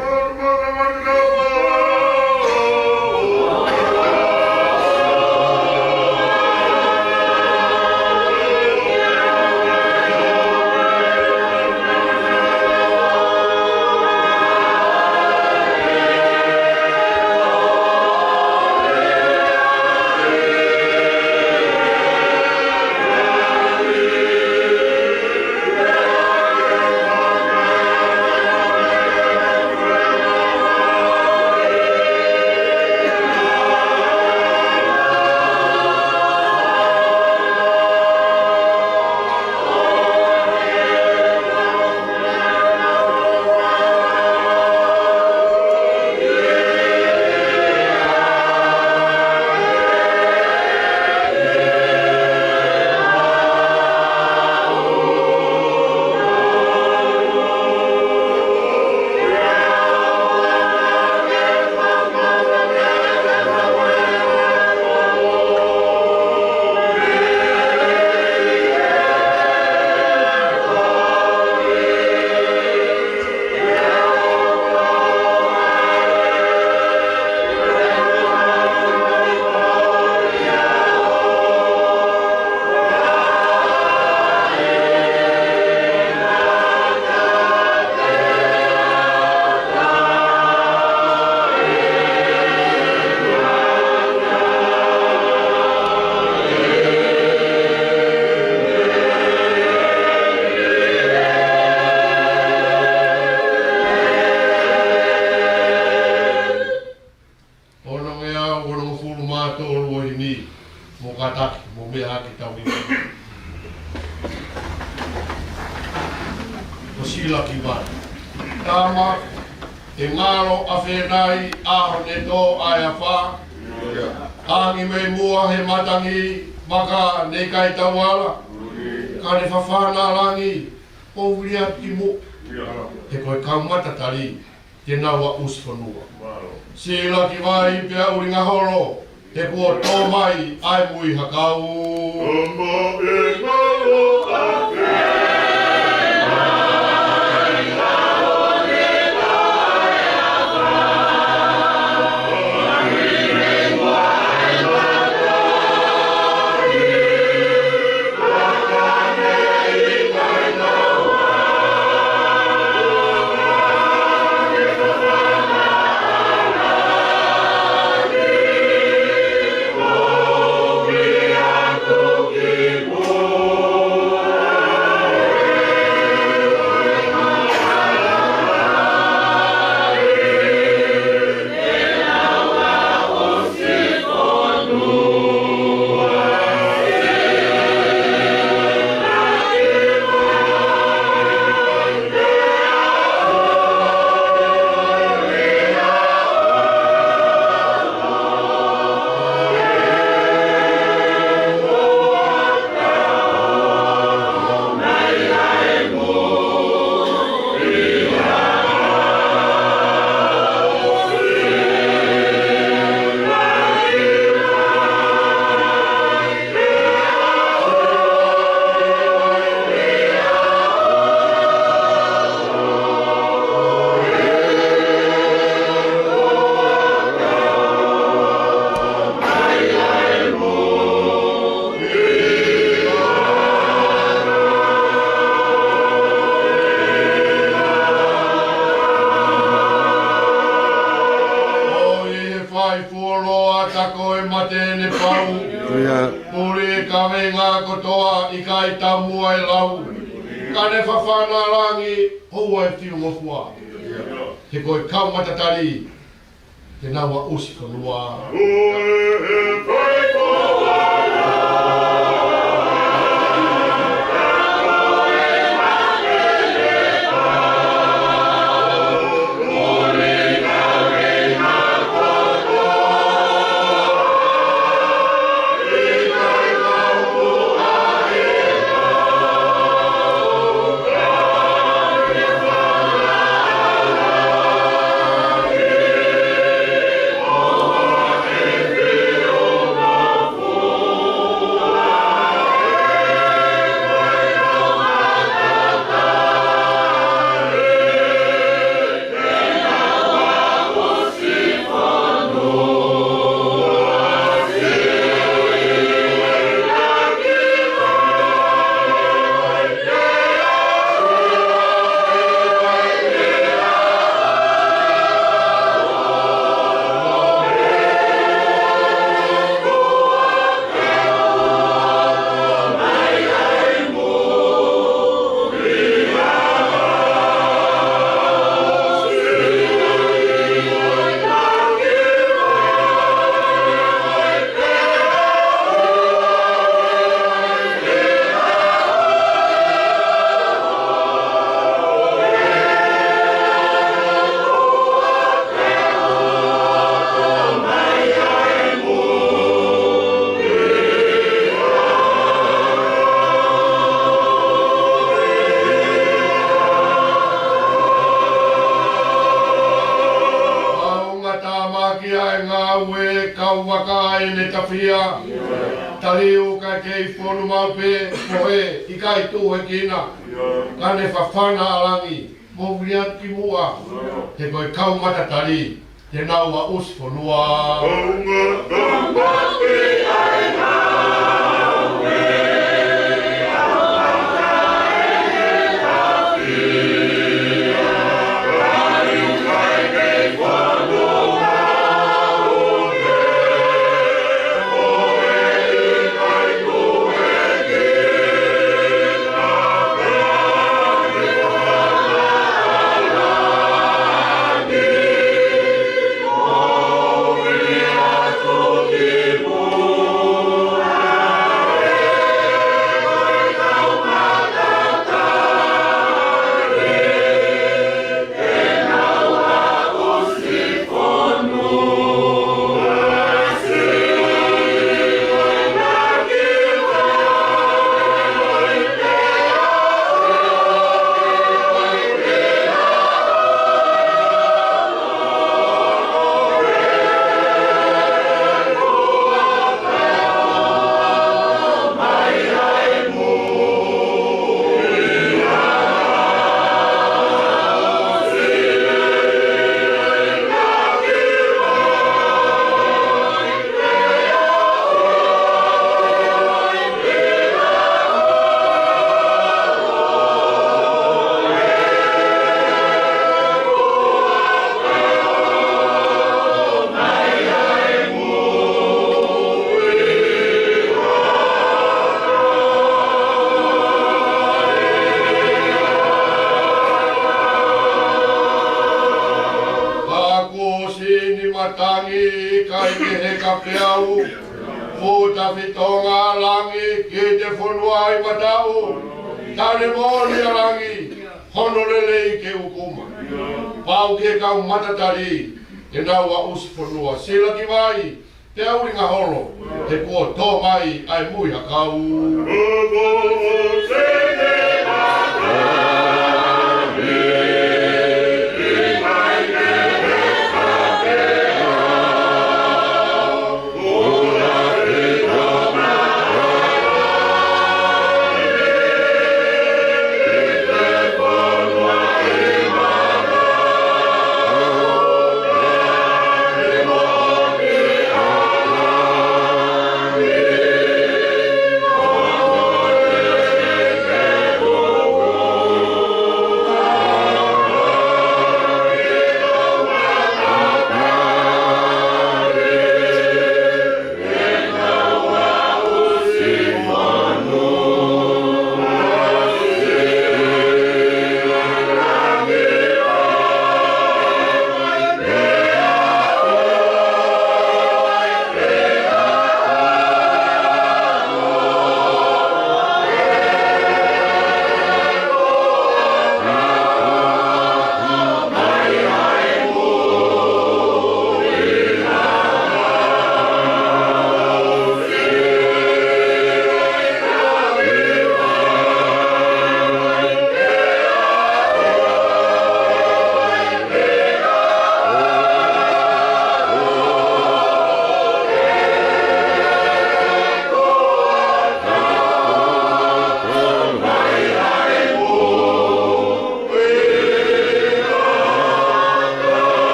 Sila ki mai. Tama, ʻe ngalo ʻafē nai ʻa hono tō ʻa e afā? ʻAngi mei muʻa he matangi, vaka ne ʻikai tau ala, ka ne fafana ʻa langi, ʻo vili atu ki muʻa. He ko e kau matatali te nau aʻusi fonua. Sila ki mai pea ʻulinga holo, he kuo tō mai ʻa e muihakau. ʻOi, he fai fuoloa ta ko e mate ne pau. ʻIo. Puli kavenga kotoa ʻikai taumuʻa e lau. Ka ne fafana ʻa langi, ʻoua ʻe fiu ngofua. He ko e kau matatali te nau aʻusi fonua. Faunga tamaki ʻa e ngāue, kau vaka ʻene tafia. Taliu kae kei fonu maʻu pē, pohe ʻikai tuʻu he kina. Ka ne fafana ʻa langi, mou vili atu ki muʻa. He ko e kau matatali te nau aʻusi fonua. Langi, kai ke heka pē au, fuʻu tafito ʻa langi, ki te fonua ʻi mataʻu, tane moʻoni ʻa langi, hono lelei ke uku mai. Pau ki he kau matatali, te nau aʻusi fonua, sila ki vai, te au ringa holo, he kuo tō mai ʻa e muihakau.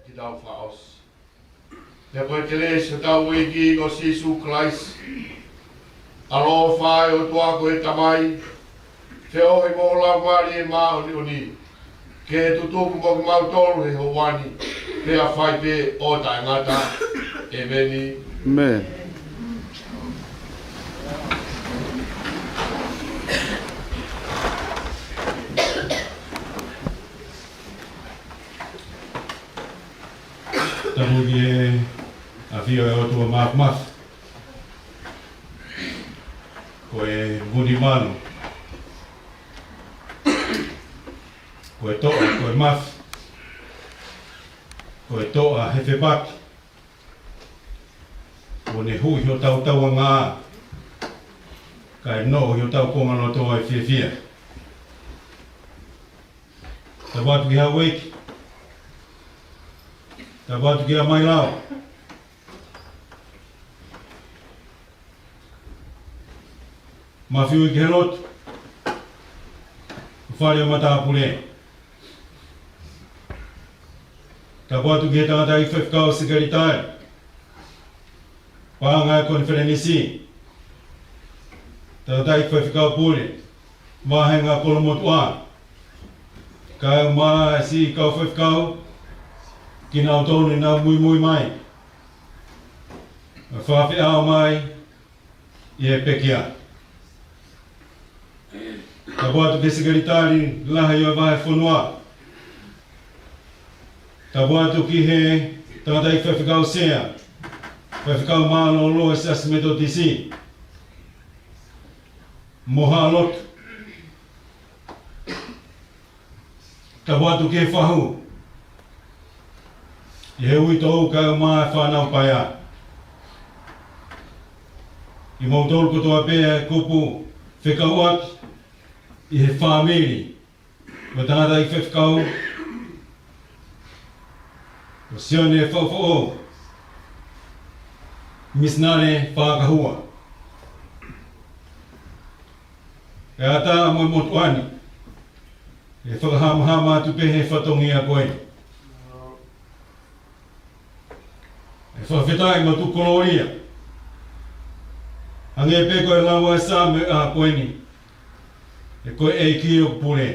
Ke tau fakaʻosi. Pea ko e kelesi ʻa hotau ʻEiki ko Sīsū Kalaisi, ʻaloʻofa ʻa e ʻOtua ko e Tamai, feohi mo e Laumālie Māʻoniʻoni, ke tutuku mo kimautolu he houa ni, pea fai pē ʻo taʻengata. ʻEmeni. ʻEmeni. Tapu ki he ʻafio ʻa e ʻOtua Māfimafi. Ko e muni mano. Ko e toʻa, ko e mafi. Ko e toʻa he fepaki. Kuo ne huʻi hotau tauʻanga. Kae noʻo ʻi hotau konga loto ʻa e fiefia. Tapu atu ki he houʻeiki. Tapu atu ki he ʻamai lao. Mafiu ki he lotu. Fale ʻo e matāpule. Tapu atu ki he tangataʻeiki faifekau, sekelitali. Paʻanga ʻo e konifelenisi. Tangataʻeiki faifekau pule. Vāhenga kolo motuʻa. Kae ʻumaʻā siʻi kau faifekau. Kinautolu ne nau muimui mai. Fakafeʻao mai ʻi he pekia. Tapu atu ki he sekelitali lahi ʻo e vahefonua. Tapu atu ki he tangataʻeiki faifekau sea, faifekau mālōlō ʻo e Siasi Metotisi. Mo haʻa lotu. Tapu atu ki he fahu. ʻI he uitou kae ʻumaʻā e fānau paea. ʻI moutolu kotoa pē ʻa e kupu fekauʻaki ʻi he fāmili. Mo e tangataʻeiki faifekau. Ko Sione Faʻufaʻu. Misinale Fakahua. ʻE ʻatā mo e motuʻa ni. ʻE fakahamahama atu pē he fatongia ko ē. ʻE fakafetaʻi mo tuku kolōlia. Hangē pē ko e lau ʻa e Saame ʻa ko eni. ʻE ko e ʻEiki ʻoku pule.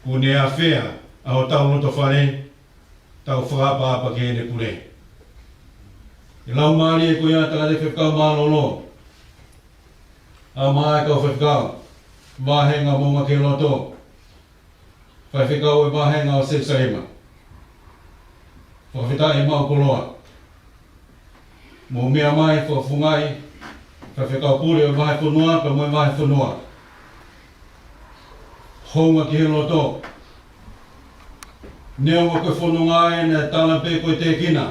Kuo ne afea ʻa hotau loto fale. tau fakaʻapaʻapa ki heʻene pule. ʻE laumālie ko ia tangata faifekau mālōlō, ʻa e kau faifekau, vāhenga Moʻunga ki he Loto, faifekau ʻo e vāhenga ʻo Selusalema. Fakafetaʻi ʻemau koloa. Mou meʻa mai fakafofongaʻi, faifekau pule ʻo e vahefonua, pea mo e vahefonua. Hounga ki he loto. Neongo ko e fononga ʻeni naʻe tala pē ko e tēkina.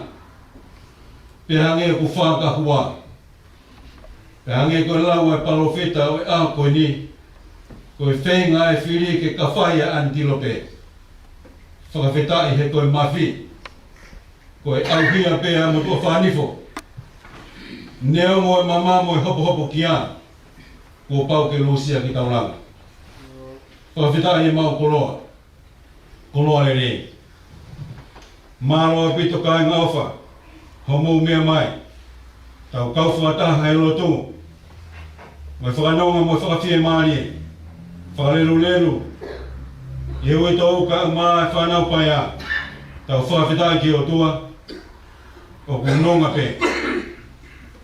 Pea hangē ʻoku fakahua. Pea hangē ko e lau ʻa e palōfita ʻo e ʻaho ko eni, ko e feinga ʻa e fili ke kafai ʻa ʻAnitilope. Fakafetaʻi he ko e mafi, ko e ʻauhia pē ʻa e motuʻa fānifo. Neongo e mama mo e hopohopo kia, kuo pau ke lūsia ki taulanga. Fakafetaʻi ʻemau koloa. Koloa lelei. Mālō ʻaupito kāinga ʻofa, hoʻomou meʻa mai. Tau kau fakataha he lotu. Mo e fakanonga mo e fakafiemālie. Fakalelulelu. ʻI he uitou kae ʻumaʻā e fānau paea. Tau fakafetaʻi ki he ʻOtua. ʻOku nonga pē.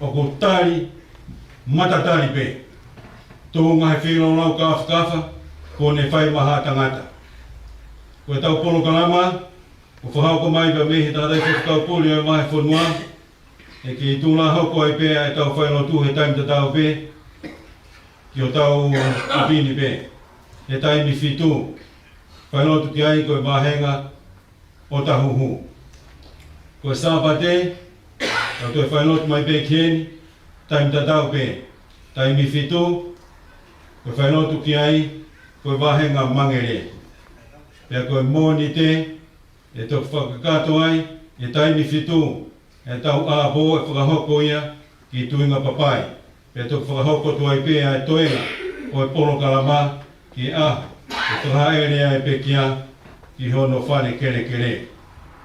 ʻOku tali, matatali pē. Tuʻunga he feilaulau kāfakafa, kuo ne fai maʻa ha tangata. Ko ʻetau polokalama, kuo fakahoko mai pē mei he tangataʻeiki faifekau pule ʻo e vahefonua, ʻe kei tuʻu hoko ai pē ʻetau failotu he taimi tatau pē, ki hotau ʻapi ni pē, he taimi fitu, failotu ki ai ko e vāhenga ʻo Tahuhu. Ko e Sāpate, tau toe failotu mai pē ki heni, taimi tatau pē, taimi fitu, ko e failotu ki ai, ko e vāhenga Mangele. Pea ko e Mōnite, ʻe toki fakakakato ai, he taimi fitu, ʻetau ʻaho ʻe fakahoko ia ki Tuingapapai. Pea toki fakahoko atu ai pē ʻa e toenga ʻo e polokalama ki he ʻaho ʻe fakahaʻele ai pē kia ki hono fale kelekele.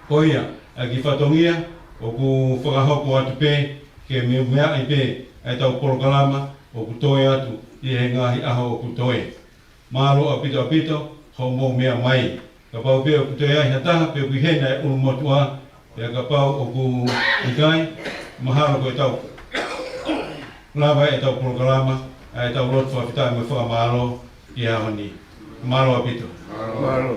Ko ia, ʻa e kiʻi fatongia ʻoku fakahoko atu pē ke meʻameʻaʻi pē ʻa ʻetau polokalama ʻoku toe atu ʻi he ngaahi ʻaho ʻoku toe. Mālō ʻaupito ʻaupito, hoʻomou meʻa mai. Kapau pē ʻoku toe ʻi ai ha taha, pe ʻoku ʻi hena e ʻulumotuʻa, pea kapau ʻoku ʻikai, mahalo ko ʻetau lava ʻetau polokalama, ʻa ʻetau lotu fakafetaʻi mo e fakamālō ki he ʻaho ni. Mālō ʻaupito. Mālō.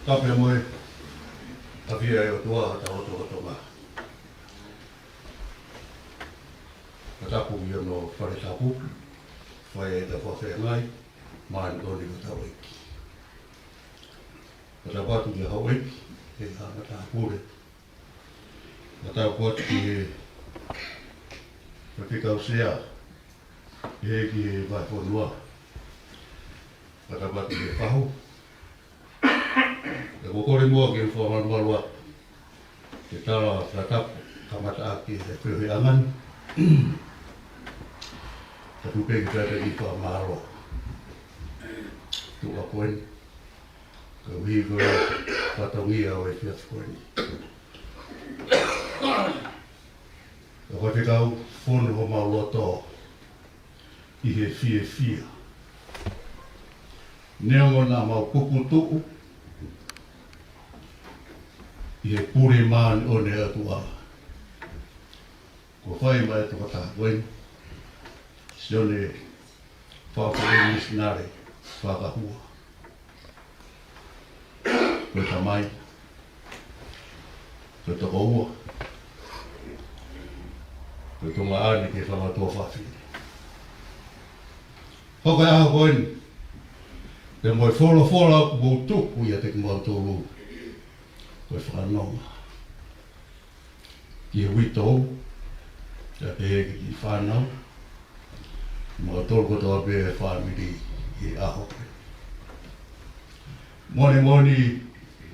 Tapu mo e ʻafio ʻa e ʻOtua ʻi hotau lotolotonga. Ka tapu ki hono fale tapu, fai ai ʻetau fakafeangai, māʻoniʻoni ko hotau ʻEiki. Ka tapu atu ki he houʻeiki, he haʻa matāpule. Ka tapu atu ki he faifekau sea, pehē ki he vahefonua. Ka tapu atu ki he fahu. Pea ʻoku ou kole muʻa ke u fakamalumalu atu. Ke tala fakatapu, kamata ʻaki e feohiʻanga ni. Tapu pē ke tala ʻaki e fakamālō. Tuʻa ko eni. Koeʻuhi ko e fatongia ʻo e efiafi ko eni. Ka ko e fekau fonu homau loto ʻi he fiefia. Neongo naʻa mau puputuʻu ʻi he pule māʻoniʻoni ʻa e ʻOtua. Kuo fai mai e tokotaha ko eni, Sione Fafo e misinale fakahua. Ko e tamai, ko e tokoua, ko e tuongaʻane ki he fanga tuofāfine. Hoko e ʻaho ko eni, pea mo e folofola ʻoku mou tuku ʻiate kimautolu, ko e fakanonga ki he uitou, pea pehē ki he kiʻi fānau, mautolu kotoa pē e fāmili ʻi he ʻaho ko eni. Moʻoni moʻoni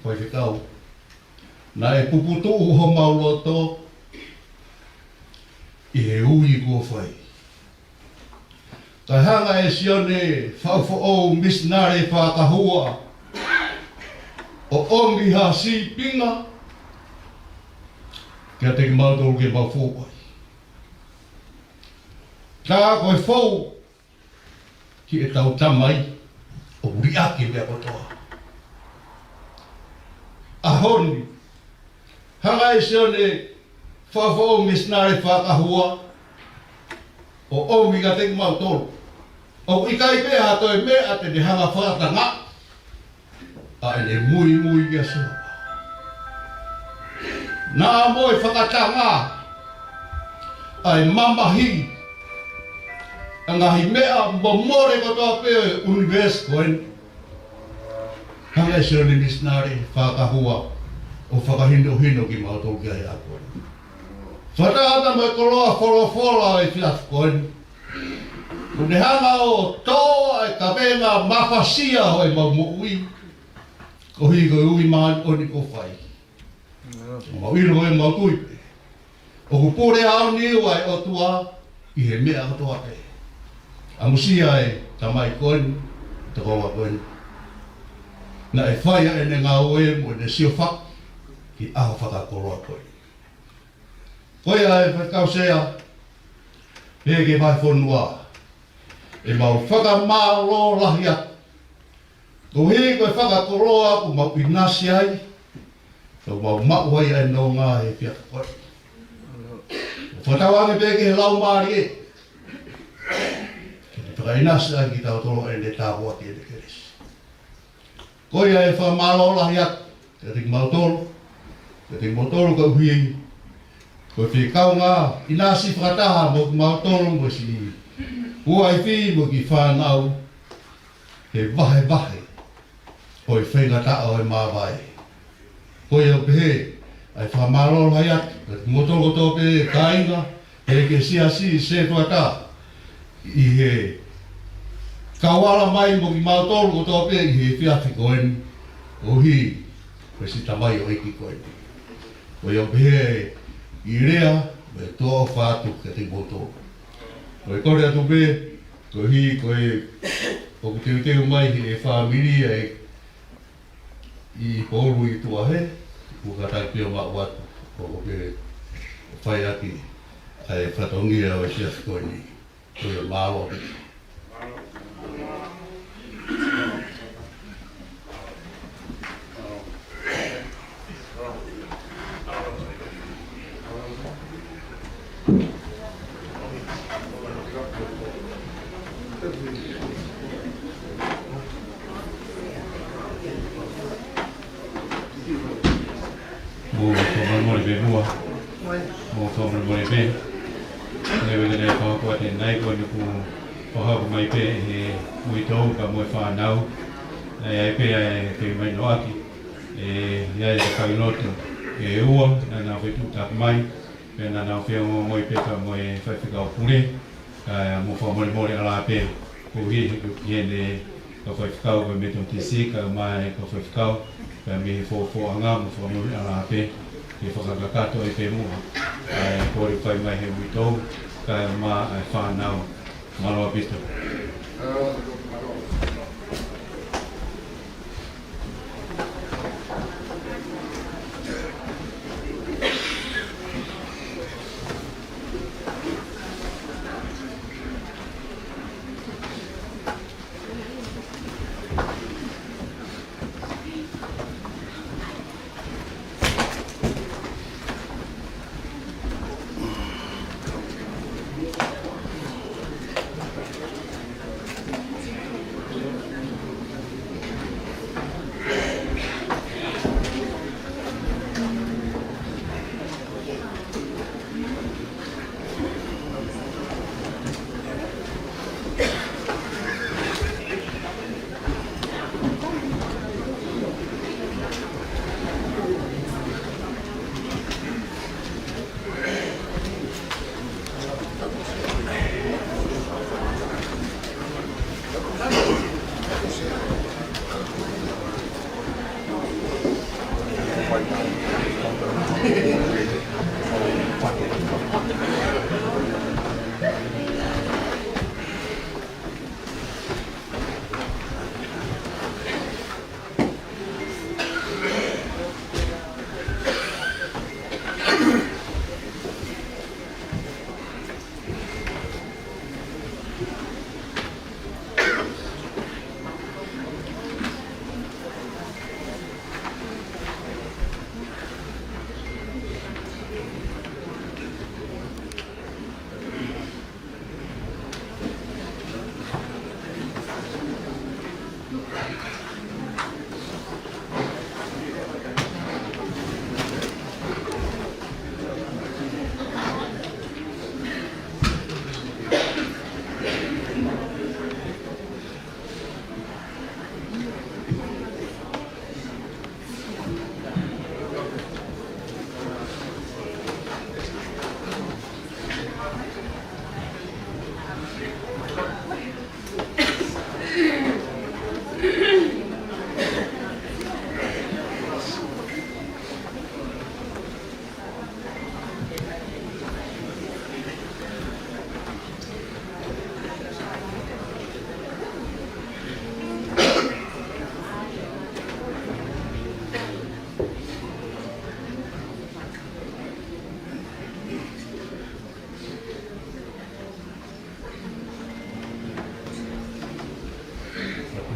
faifekau, Naʻe puputuʻu homau loto ʻi he ui kuo fai. Kae hanga ʻe Sione Faʻufoʻou Misinale Fakahua ʻo ʻomi ha sīpinga kiate kimautolu ke mau fou ai. Tā ko e fou ki heʻetau Tamai ʻoku liʻaki e meʻa kotoa. ʻAho ni, hanga ʻe Sione Faʻufoʻou Misinale Fakahua ʻo ʻomi kiate kimautolu. ʻOku ʻikai pē ha toe meʻa te ne hanga fakatangaʻi ʻa ʻene muimui kia Sihova. Naʻa mo e fakatanga ʻa e mamahi ʻa e ngaahi meʻa momole kotoa pē ʻo e ʻunivēsi ko eni. Hanga ʻe Sione Misinale Fakahua ʻo fakahinohino kimautolu ki ai ʻaho ko eni. Fakataha mo e koloa folofola ʻo e efiafi ko eni, ʻoku ne hanga ʻo toʻo ʻa e kavenga mafasia ʻo ʻemau moʻui, koeʻuhi ko e ui māʻoniʻoni kuo fai. ʻOku mau ʻilo, ʻoku mau tui pē ʻoku pule aoniu ʻa e ʻOtua ʻi he meʻa kotoa pē. ʻAmusia e tamai ko eni, tokoua ko eni, naʻe fai ʻa ʻene ngāue mo ʻene siofaki ki he ʻaho fakakoloa ko eni. Ko ia, ʻe Faifekau Sea, pehē ki he Vahefonua, ʻemau fakamālō lahi atu koeʻuhi ko e fakakoloa kuo mau ʻinasi ai, kuo mau maʻu ai ʻa e nonga he efiafi ko eni. ʻOku fakatauange pē ki he Laumālie ke ne fakaʻinasi ai kitautolu ʻi heʻene tāpuaki ʻene kelesi. Ko ia, ʻe fakamālō lahi atu kiate kimautolu, kiate kimautolu koeʻuhi ko e fie kaungā ʻinasi fakataha mo kimautolu mo siʻi uaifi mo e kiʻi fānau he vahevahe ʻo e faingataʻa ʻo e māvae. Ko ia ʻoku pehē ʻa e fakamālō lahi atu kiate kimoutolu kotoa pē kāinga, pehē ki he siasi, sētuata, ʻi he kau ala mai mo kimautolu kotoa pē ʻi he efiafi ko eni, koeʻuhi ko e siʻi tamaioʻeiki ko eni. Ko ia ʻoku pehē ʻi he lea, mo e tuʻa ʻofa atu kiate kimoutolu. Ko e kole atu pē, koeʻuhi ko e ʻoku teuteu mai ʻe he fāmili ʻa e ʻi Poulu ʻi tuʻa hē, ʻoku kātaki pē ʻo maʻu atu, ʻo pē ʻo fai ʻaki ʻa e fatongia ʻo e efiafi ko eni. Ko ia, mālō. Mou fakamolemole pē muʻa. Mou fakamolemole pē. Leva ke ne fakahoko atu ʻanenai ko eni kuo fakahoko mai pē ʻe he uitou pea mo e fānau. ʻE ʻi ai pē ʻa e kei mahinoʻaki ʻe ʻi ai e kakai lotu ʻe ua naʻa nau fetuʻutaki mai. Pea naʻa nau feongoongoi pē pea mo e faifekau pule, kae mou fakamolemole ʻalā pē, koeʻuhi he ʻoku ʻi heni kau faifekau ko e Metotisi, kae ʻumaʻā e kau faifekau, pea mei he Fofoʻanga, mou fakamolemole ʻalā pē, ke fakakakato ai pē muʻa ʻa e kole ʻoku fai mai he uitou, kae ʻumaʻā e fānau. Mālō ʻaupito.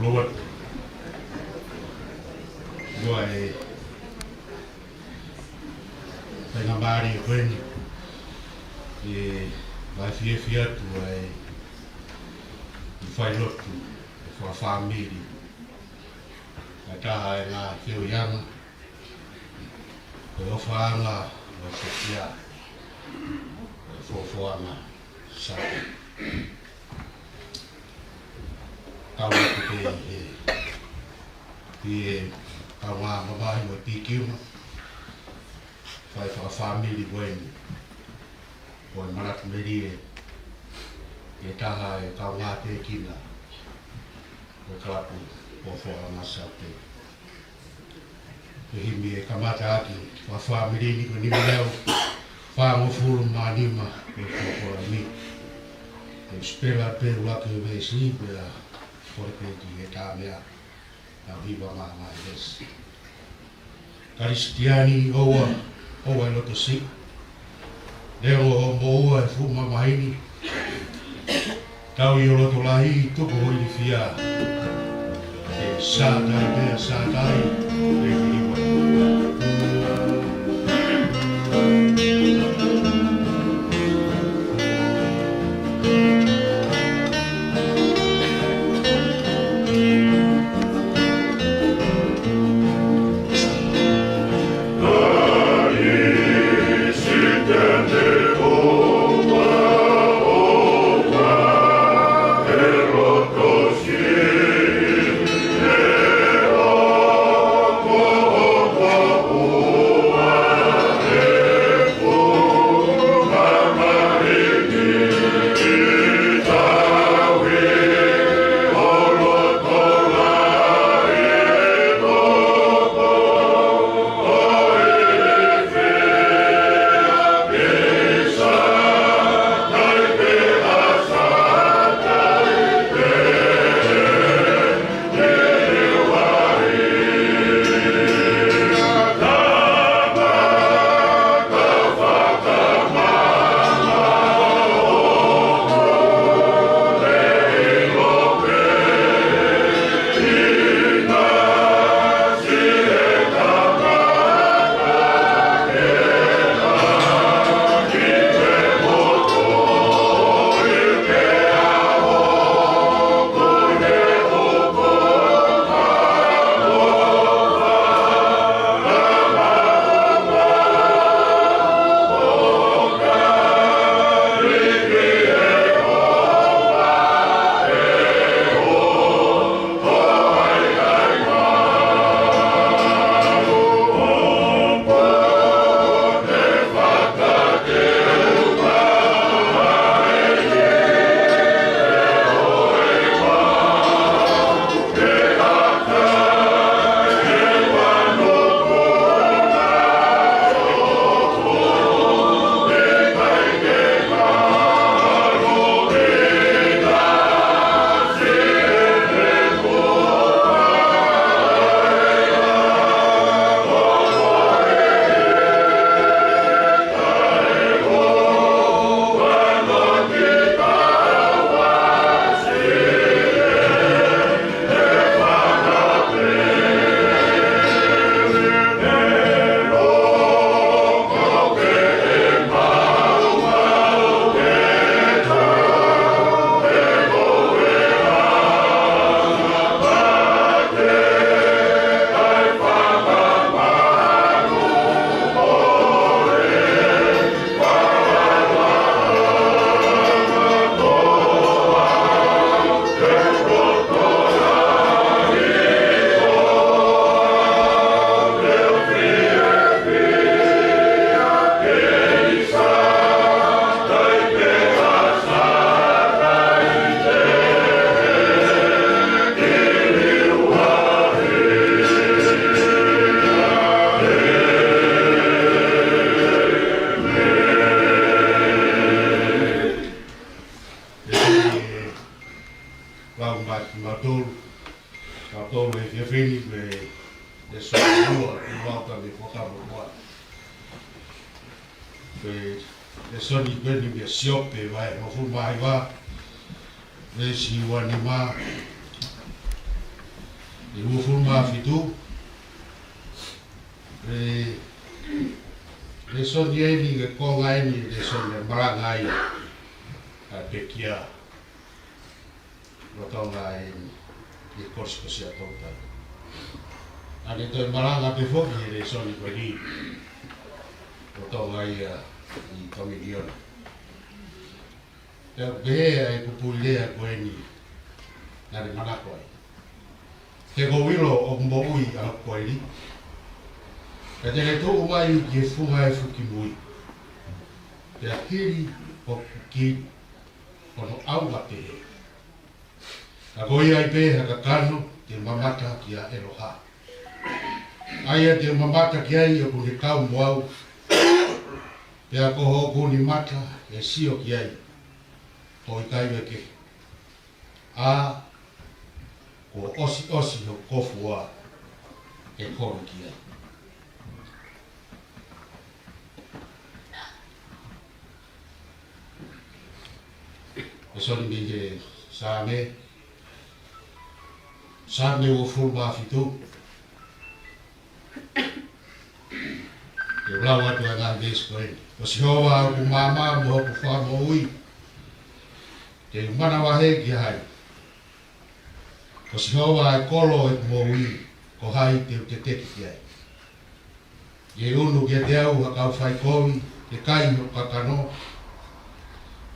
Lord. Lord, e, faingamālie ko eni, ʻe fai fiefia atu ai, ʻi he failotu, ʻe fakafāmili. ʻA e taha e ngaahi feohiʻanga, ko e ʻofaʻanga ʻo e pekia, ʻo e Fofoʻanga Sāpate. Kau atu pē ʻi he, ʻi he kaungā mamahi mo e pikiuma, fai fakafāmili ko eni, ko e manatu melie, ʻe taha e kaungā tēkina, ʻo e kalapu Fofoʻanga Sāpate. Ko e himi ʻe kamata ʻaki, fakafāmili ni ko e nima teau fāngofulu mā nima ko e folofola ni. ʻE spela pē ʻuluaki ʻo e veesi, pea kole pē ki he Tāmea, ʻa e hiva mā ngaahi veesi. Kalisitiane, ʻoua, ʻoua ʻe loto siʻi. Neongo hoʻo moʻua he fuʻu mamahi ni, tauhi ho loto lahi, tuku ho ilifia. Ke sātai pea sātai, ke filiwa. Lau mai kimautolu, kimautolu he efiafi ni, ko e lēsoni ua, ʻoku mau ka me fakamaʻu ua. Ko e lēsoni ko eni mei Siope vahe hongofulu mā hiva, veesi ua nima. ʻi he uofulu mā fitu, ʻe, lēsoni eni, ʻe konga eni, lēsoni ʻe malanga ai ʻa e pekia lolotonga eni ʻi he kosikosi ʻa Toutai. ʻA ʻene toe malanga pē foki he lēsoni ko eni lolotonga ia ʻi Tominiona. Pea ʻoku pehē ʻa e kupuʻi lea ko eni naʻa ne manako ai: He ko e ʻilo ʻoku moʻui ʻa hoku koeli, pea te ne tuʻu mai ki he funga efu kimui, pea hili hoku kili hono ʻauha pehē. Ka ko ia ai pē ha kakano te u mamata kia ʻEloha, ʻa ia te u mamata ki ai ʻoku ne kau mo au, pea ko hoku ʻuni mata ʻe sio ki ai, ʻo ʻikai veke, ʻa, kuo ʻosiʻosi hoku kofuua ʻe kolu ki ai. Lēsoni mei he Saame, Saame uofulu mā fitu. Te u lau atu ʻa e ngaahi veesi ko eni. Ko Sihova ʻoku maama mo hoku fakamoʻui, te u manavahē ki hai? Ko Sihova ʻa e kolo ʻo ʻeku moʻui, ko hai te u teteki ki ai? ʻE ʻunu kiate au ha kau faikovi ke kai hoku kakano,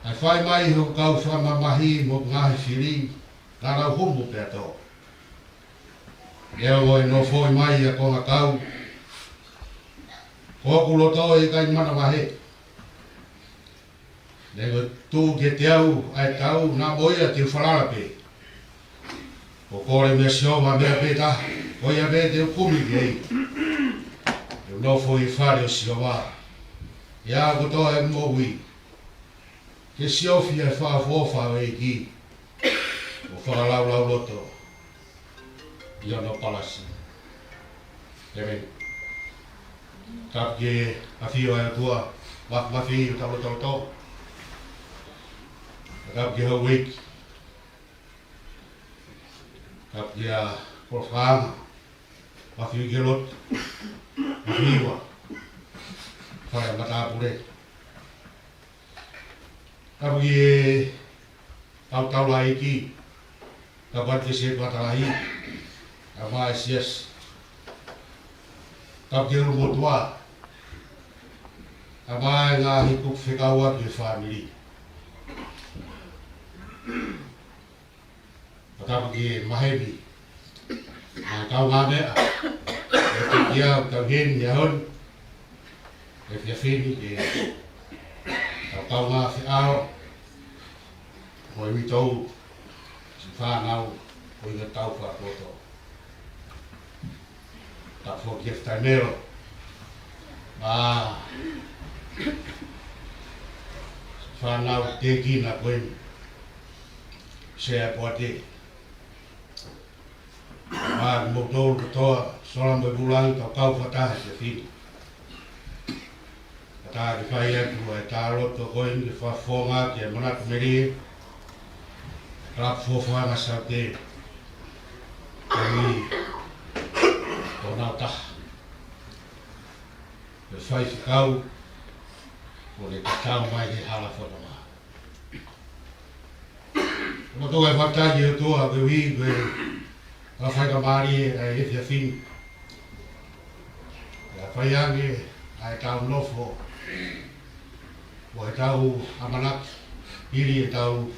ʻa e fai mai hoku kau fakamamahi mo hoku ngaahi fili, naʻa nau humu pea tō. Neongo ʻe nofoʻi mai ʻa e kongakau, ko hoku loto ʻe ʻikai manavahē. Neongo ʻe tuʻu kiate au ʻa e tau, naʻa mo ia te u falala pē. ʻOku ou kole meia Sihova meʻa pē taha, ko ia pē te u kumi ki ai. Te u nofo ʻi he fale ʻo Sihova ʻi he ʻaho kotoa ʻeku moʻui, ke siofi ʻa e fakaʻofoʻofa ʻo e ʻEiki, ʻo fakalaulauloto ʻi hono palasi. ʻĒmeni. Tapu ki he ʻafio ʻa e ʻOtua Māfimafi ʻi hotau lotolotonga. Tapu ki he houʻeiki. Tapu ki he kau fakaanga, ʻafio ki he lotu, ʻafio ʻa e fale matāpule. Tapu ki he kau taulaʻeiki, tapu atu ki he sētuata lahi, ʻa e siasi. Tapu ki he ʻulumotuʻa, ʻa e ngaahi kupu fekauʻaki ʻo e fāmili. Pea tapu ki he maheni, ʻa e kaungāmeʻa, ʻa e pekia ʻoku tau ʻi heni he ʻaho ni, he efiafi ni, ke tau kaungā feʻao mo e uitou, siʻi fānau, ko ia tau fakapoto. Tapu foki ki he Faifekau Taimelo, ʻa e fānau tēkina ko eni, Sea Poate. Pea mo kimoutolu kotoa, Sola mo e Vulangi, tau kau fakataha he efiafi ni. Ka tau fai atu ʻa e tau lotu ko eni ke fakafofonga ki he manatu melie, Kalapu Fuofua Angasaute, ko e ui ko nau taha, ʻa e faifekau kuo ne tatau mai he hala fononga. Ko e motuʻa e fakataha ki he ʻOtua koeʻuhi ko e faingamālie ʻa e efiafi ni. ʻA e fai ange ʻa e tau nofo, ʻo e tau ʻamanaki, hili e tau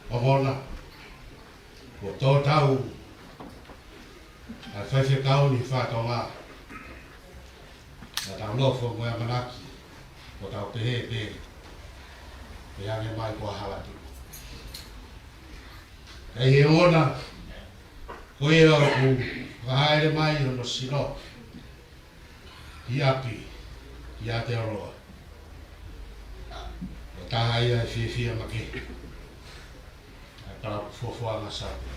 ongona, kuo tō tau ʻa e faifekau ni fatongia. Naʻa tau nofo mo e ʻamanaki, ʻo tau pehē pē, pehē ange mai ko e hala tuʻu. Ka ʻi he ongona ko ia ʻoku hāʻele mai hono sino ki ʻapi, ki Aotearoa, ʻo taha ia ʻa e fiefia makehe ʻa e Kalapu Fuofua Angasaute.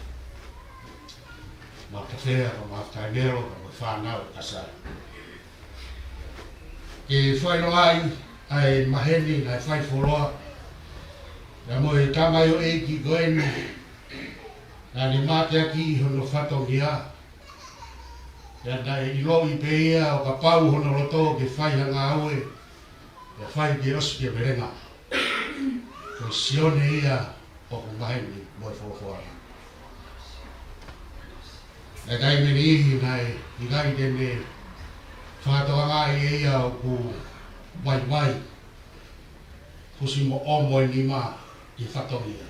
Maʻa Tafea, maʻa Taimelo, maʻa e fānau ʻo Kasai. Ke fai noa ai ʻa e maheni naʻe fai fuoloa, ʻa ia mo e tamaioʻeiki ko eni, naʻa ne mateaki ʻi hono fatongia, Pea naʻe ʻiloʻi pē ia ʻo kapau hono loto ke fai ha ngāue, ʻe fai ke ʻosi ke velenga. Ko Sione ia ʻoku maheni mo e fofoa. Naʻe ʻi ai e niʻihi naʻe ʻikai te ne fakatokangaʻi ʻe ia ʻoku vaivai, fusi mo ʻomo e nima ki fatongia.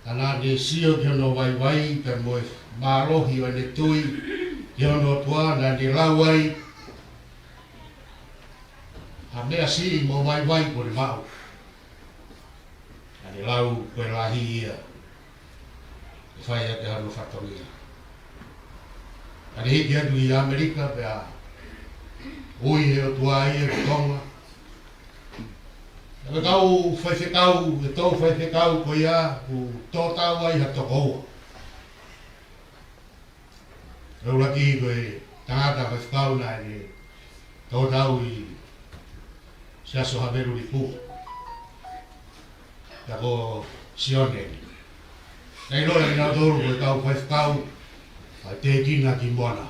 Ka naʻa ne sio ki hono vaivai pea mo e mālohi ʻo ʻene tui ki hono ʻOtua, naʻa ne lau ai ha meʻa siʻi mo vaivai kuo ne maʻu. Naʻa ne lau ko e lahi ia ʻe fai ʻaki hano fatongia. Naʻa ne hiki atu ʻi ʻAmelika pea ui ʻe he ʻOtua ia ki Tonga. Naʻe kau faifekau, ʻe tau faifekau ko ia ʻoku tō tau ai ha toko ua. ʻUluaki ko e tangata faifekau naʻe tō tau ʻi Siasi ʻo Havelu Lipu. Pea ko Sione. Naʻe ʻiloa ʻe kinautolu ko e kau faifekau ʻa e tēkina ki Moana.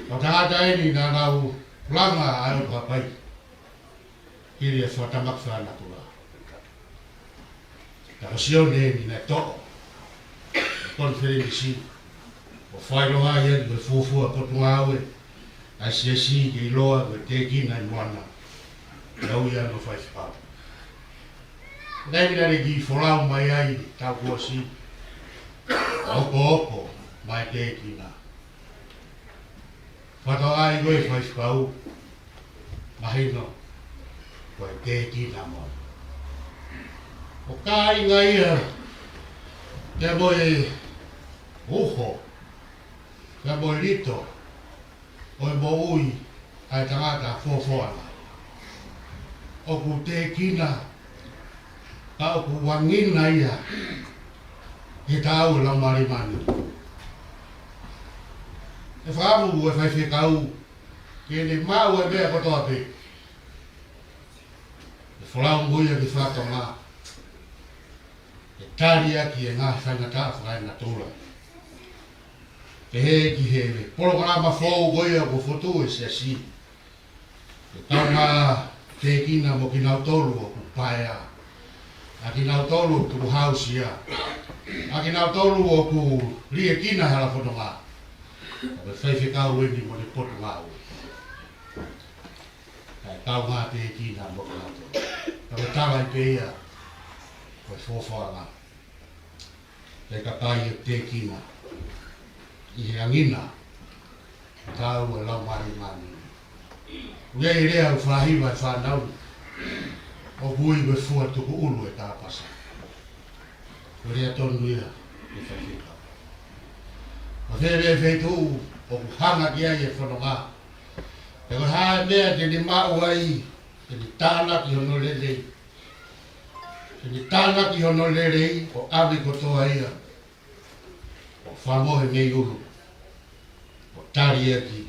Ko e tangata eni naʻa nau langa ai ʻo hapai. Hili e fakatamaki fānapula. Ka ko Sione eni naʻe toʻo e konifelenisi ʻo fai loa ai ʻa e fuofua potungāue ʻa e siasi ke ʻiloa ko e tēkina ʻi Moana. Naʻe ui ia ʻo faifekau. Naʻe ʻi ai e kiʻi folau mai ai tau kuo ʻosi. Okooko mai tēkina. Fakatokangaʻi ko e faifekau, mahino ko e tēkina mo. ʻO kāinga ia, pea mo e uho, pea mo e lito ʻo e moʻui ʻa e tangata fofoa. ʻOku tēkina, ka ʻoku angina ia he taau e Laumālie Māʻoniʻoni. ʻE fakaʻamu e faifekau ke ne maʻu e meʻa kotoa pē. ʻE folau mo ia ki fatongia. ʻE tali ʻaki e ngaahi faingataʻa fakaenatula. Pehē ki he polokalama foʻou ko ia ʻoku fotu e siasi. ʻE kaungā tēkina mo kinautolu ʻoku paea. ʻA kinautolu ʻoku tukuhausia. ʻA kinautolu ʻoku liʻekina he hala fononga. ʻA e faifekau eni mo ʻene potungāue. Kae kaungā tēkina mo kinautolu. Ka ko e tala ʻi pē ia, ko e fofoa. Pea ka ʻi ai e tēkina ʻi he angina, taau e Laumālie Māʻoniʻoni. ʻOku ʻi ai e lea ʻoku faʻa hiva ʻe he fānau, ʻoku ui ko e fua tuku ʻulu e tāpasa. Ko e lea tonu ia ʻe faifekau. Ko e fē e feituʻu ʻoku hanga ki ai e fononga. Pea ko e hā e meʻa te ne maʻu ai, te ne tānaki hono lelei. Te ne tānaki hono lelei ʻo ʻave kotoa ia ʻo fakamohe mei ʻulu. ʻO tali ʻaki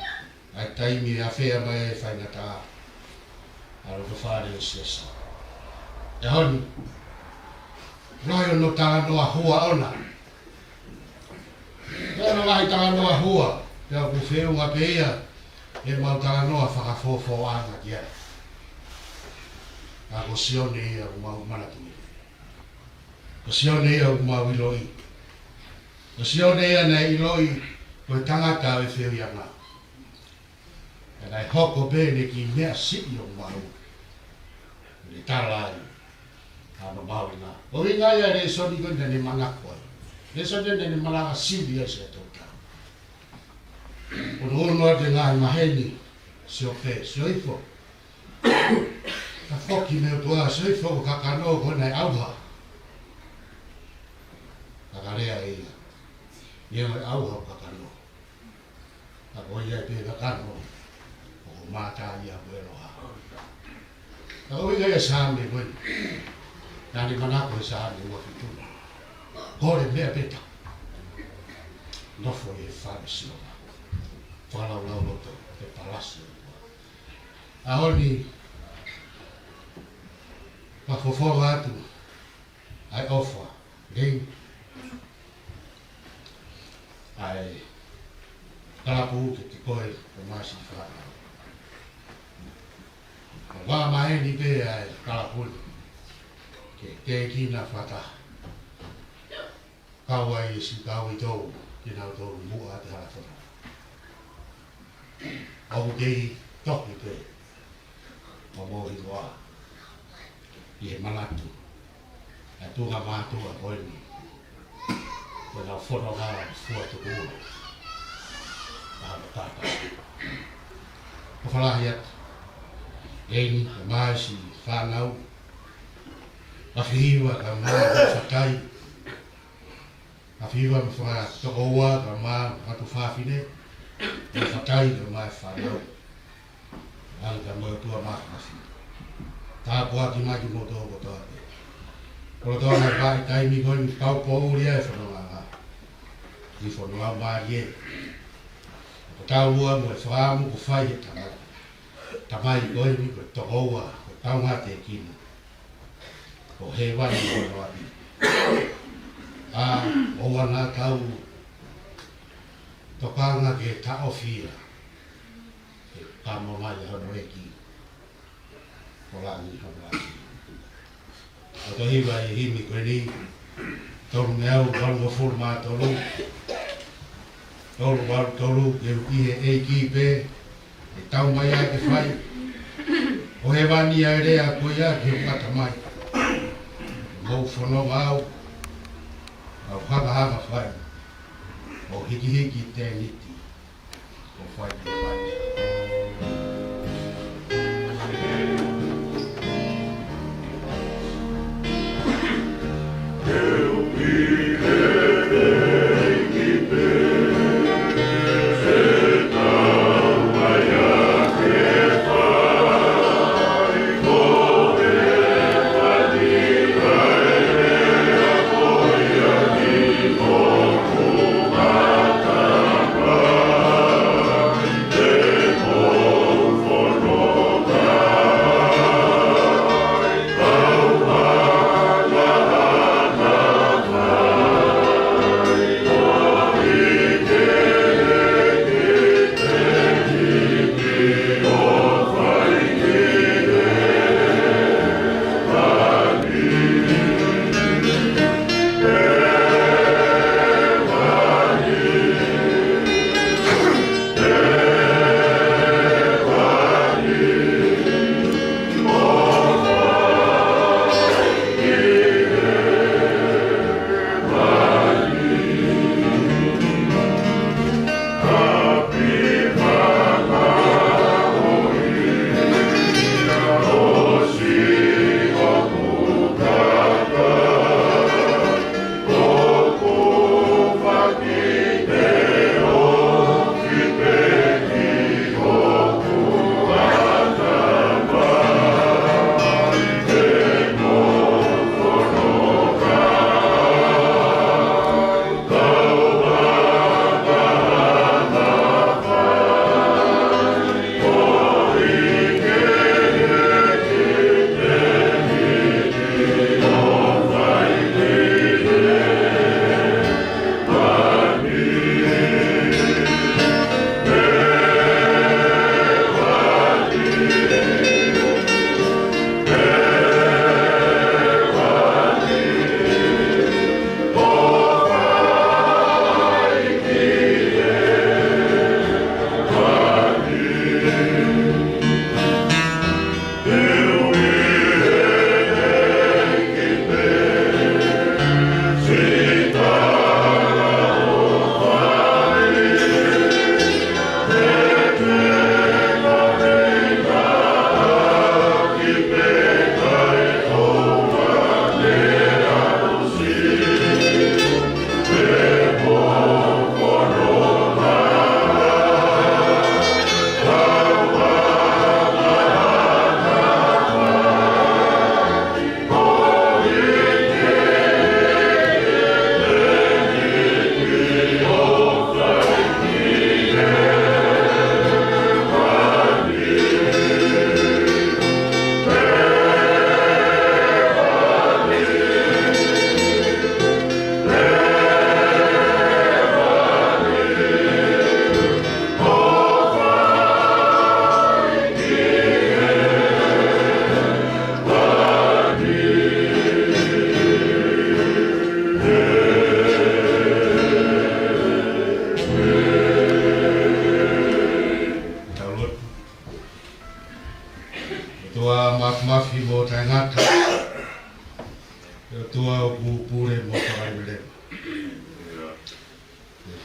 ʻa e taimi ʻe afea mai e faingataʻa ʻa e loto fale ʻo e siasi. ʻE honi, lahi hono talanoa hua ʻona. Pea ʻoku lahi talanoa hua, pea ʻoku feʻunga pē ia ʻemau talanoa fakafofoaʻanga ki ai. Ka ko Sione ia ʻoku mau manatuʻi. Ko Sione ia ʻoku mau ʻiloʻi. Ko Sione ia naʻe ʻiloʻi ko e tangata ʻo e feohiʻanga. Ka naʻe hoko pē ʻene kiʻi meʻa siʻi ʻo maʻu. Ne tala ai ʻa e mahuʻinga. ʻUhinga ia e lēsoni ko ē naʻa ne manako ai. Lēsoni naʻa ne malanga sivi ai Siaʻatoutai. ʻO ne ʻunu atu e ngaahi maheni, sio pē, sio hifo. Ka foki mei he ʻOtua, sio hifo ko e kakano ko ē naʻe ʻauha. Ka ka lea ia. Ia naʻe ʻauha ko e kakano. Ka ko ia pē kakano, ʻoku mātā ia mo e ʻaloha. Ka ko e ʻuhinga ia e Saame ko ē. Naʻa ne manako he Saame ua fitu. Kole meʻa pē taha. Nofo ʻi he fale ʻo Sihova. Fakalaulauloto he palasi ʻo e ʻOtua. ʻAho ni, fakafofonga atu ʻa e ʻofa. Lei. ʻa e kalapu kiate koe, Tōmasi Fānau. ʻOku ʻamanaki pē ʻa e kalapu ni ke tēkina fakataha, kau ai e siʻi kau ʻi tō, kinautolu muʻa ʻi he hala fononga. ʻOku kei tohi pē ʻo mou hingoa ʻi he manatu ʻa e tuʻunga mātuʻa ko eni, ko ʻenau fononga fua tuku ua. Mahalo tata. Ko e fakalahi atu eni, Tōmasi Fānau, ʻafihiva kae ʻumaʻā e fakai, ʻafihiva mo e fakatokoua kae ʻumaʻā e tuofāfine, mo e fakai kae ʻumaʻā e fānau. ʻAlu ka mo e ʻOtua Māfimafi. Tāpuaki mai kimoutolu kotoa pē. Kolotoa mai ʻa e taimi ko eni, kau poʻuli ʻa e fononga, ʻi fononga mālie. Ko e taumuʻa mo e fakaʻamu kuo fai ʻe he tamai. Tamai ko eni ko e tokoua, ko e kaungā tēkina. Ko Hēvani Hono ʻApi. ʻA, ʻoua naʻa tau tokanga ke taʻofi ia. Ke kama mai ʻa hono ʻEiki. Ko Langi Hono ʻApi. ʻOku tohi ʻi he himi ko eni, tolungeau valungofulu mā tolu, tolu valu tolu, ke u ʻi he ʻEiki pē, ʻe tau mai ai ke fai. ʻO Hēvani ʻa e lea ko ia ki hoku ʻatamai. Mou fononga au, au hangahanga fai. ʻO hikihiki tēniti. ʻO fai ke fai.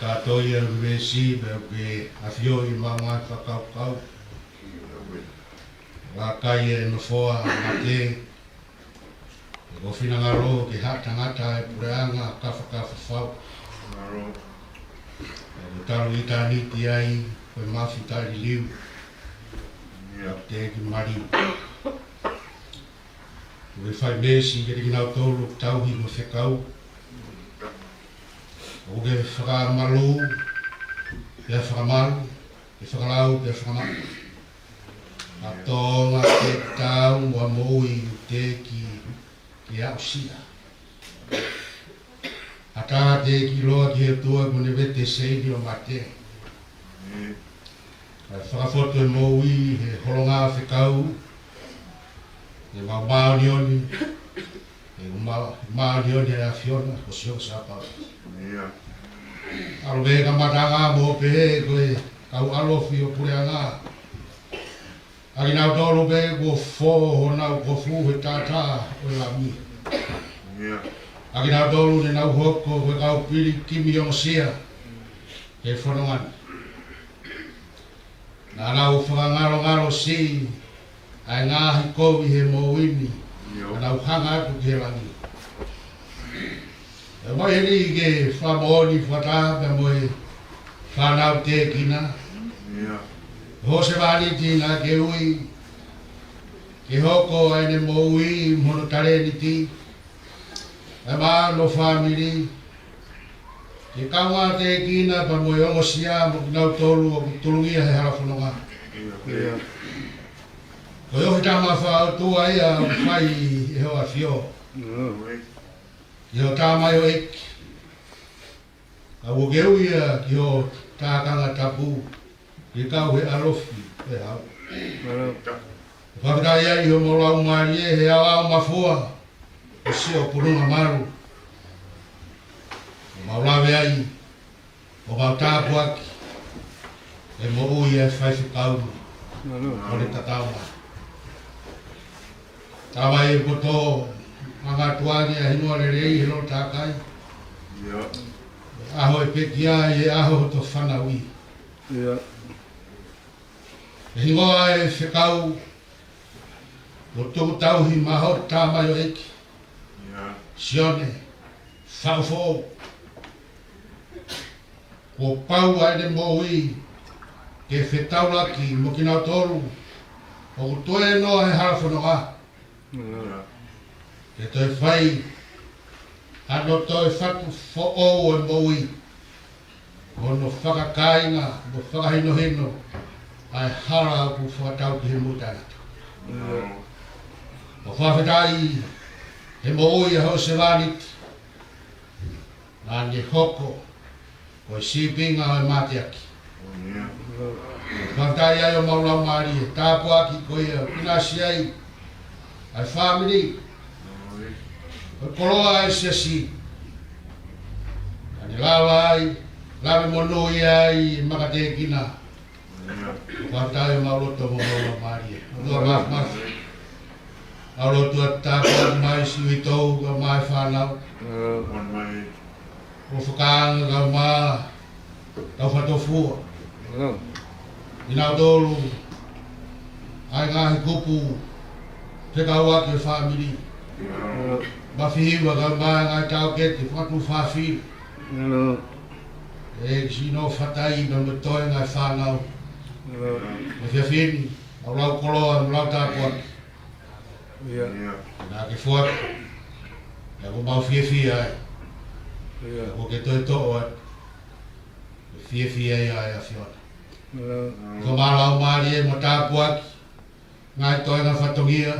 Ka toʻo ia ʻa e veesi, pea ke ʻafioʻi ʻemau ngaahi fakakaukau. Vakai e nofoa mate, ʻe ko e finangalo ke haʻa tangata e puleʻanga kafakafa fau. Pea ke talu ʻitāniti ai ko e mafi taʻeliliu. Ia. Teʻeki mali. Ko e fai meesi kiate kinautolu ʻoku tauhi mo fekau. ʻOku ke fakamalū, pea fakamalu, ke fakalau, pea fakamalu. ʻA Tonga ke tau mo e moʻui teʻeki ke aʻusia. ʻAtā teʻeki ʻiloa ki he ʻOtua kuo ne vete seini ʻo mate. ʻA e fakafotu e moʻui he holonga fekau. ʻE mau māʻoniʻoni, ʻe mau māʻoniʻoni ʻa e ʻAfiona, ko Sihova Sāpaoti. Ia. ʻAlu pē kamataʻanga mo pehē ko e kau ʻalofi ʻo puleʻanga. ʻA kinautolu pē kuo fō honau kofu he taʻataʻa ʻo e Lami. Ia. ʻA kinautolu ne nau hoko ko e kau pilikimi ongosia he fononga ni. Naʻa nau fakangalongalo siʻi ʻa e ngaahi kovi he moʻui ni. Ia. Naʻa nau hanga atu ki he langi. ʻE mai heni ke fakamoʻoni fakataha pea mo e fānau tēkina. Ia. Hōsevāniti naʻa ke ui ke hoko ʻa ʻene moʻui mo hono talēniti. ʻE maʻu hono fāmili. Ke kaungā tēkina pea mo e ongosia mo kinautolu ʻoku tolongia he hala fononga. Ia. Ko e ʻohitama fakaʻotua ia ʻoku fai ʻe hoʻo ʻAfio. Ia. Ki hoʻo tamaioʻeiki. ʻA ʻoku ke ui ia ki hoʻo tākanga tapu, ke kau he ʻalofi ʻe hau. Mālō. Fakafetaʻi ai ʻi homau laumālie he ʻaoʻao mafua ʻo siʻo pununga malu. ʻOku mau lave ai, ʻoku mau tāpuaki e moʻui ʻa e faifekau. Mālō. ʻO ne tatau mai. Tau mai e poto, mangatuʻa ni ʻa e hingoa lelei he loto takai. Ia. ʻAho ʻe pekia ai e ʻaho hoto fanauʻi. Ia. E hingoa e fekau, ʻo tuku tauhi maʻa hoʻo tamaioʻeiki. Ia. Sione Faʻufoʻou. Kuo pau ʻa ʻene moʻui ke fetaulaki mo kinautolu ʻoku toe noa he hala fononga. Ia. Ke toe fai hano toe fatu foʻou e moʻui. Hono fakakāinga mo fakahinohino ʻa e hala ʻoku fakatau ki he moʻui taʻengata. Ia. ʻOku fakafetaʻi he moʻui ʻa hoʻo sevāniti. Naʻa ne hoko ko e sīpinga ʻo e mateaki. Ia. Fakafetaʻi ai ʻo mau laumālie, tāpuaki ko ia, ʻinasi ai ʻa e fāmili. Ko e koloa ʻa e siasi. Naʻa ne lava ai, lave monūʻia ai e maka tēkina. Ia. Fakafetaʻi ʻo mau loto mo mau laumālie. ʻOtua Māfimafi. Mau lotu atu, tāpuaki mai siʻi uitou, kau mai fānau. Ia. Mai. ʻO fakaanga kau mai, kau fatofua. Ia. Kinautolu, ʻa e ngaahi kupu fekauʻaki e fāmili. Ia. Mafihiva kau mai, ngaahi taukete, fakatuʻu fāfili. Ia. ʻEiki, sino fatai na mo e toenga e fānau. Ia. Mo e efiafi ni, mau lau koloa, mau lau tāpuaki. Ia. Ia. Naʻa ke foaki. Ia, ʻoku mau fiefia ai. Ia. ʻOku ke toe toʻo ai. Fiefia ai ʻa e ʻAfiona. Ia. Ko mau laumālie mo tāpuaki. Ngaahi toenga fatongia.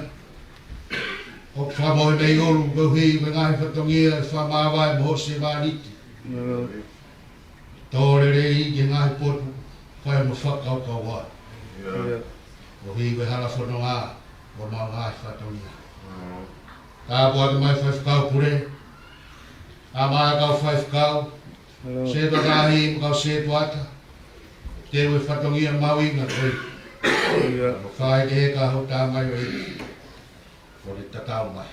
ʻOku fakamohe mei ʻolunga koeʻuhi ko e ngaahi fatongia ʻe fakamāvae mo hoʻo sevāniti. Ia. Tō lelei ki he ngaahi potu, fai mo fakakaukau ai. Ia. Ia. Koeʻuhi ko e hala fononga, ʻo mau ngaahi fatongia. Ia. Tāpuaki mai faifekau pule. ʻA mai kau faifekau. Ia. Setuata lahi mo kau setuata. Teu e fatongia mahuʻinga ko ē. Ia. ʻO fai ke heka hoʻo tamaioʻeiki. ʻO ne tatau mai.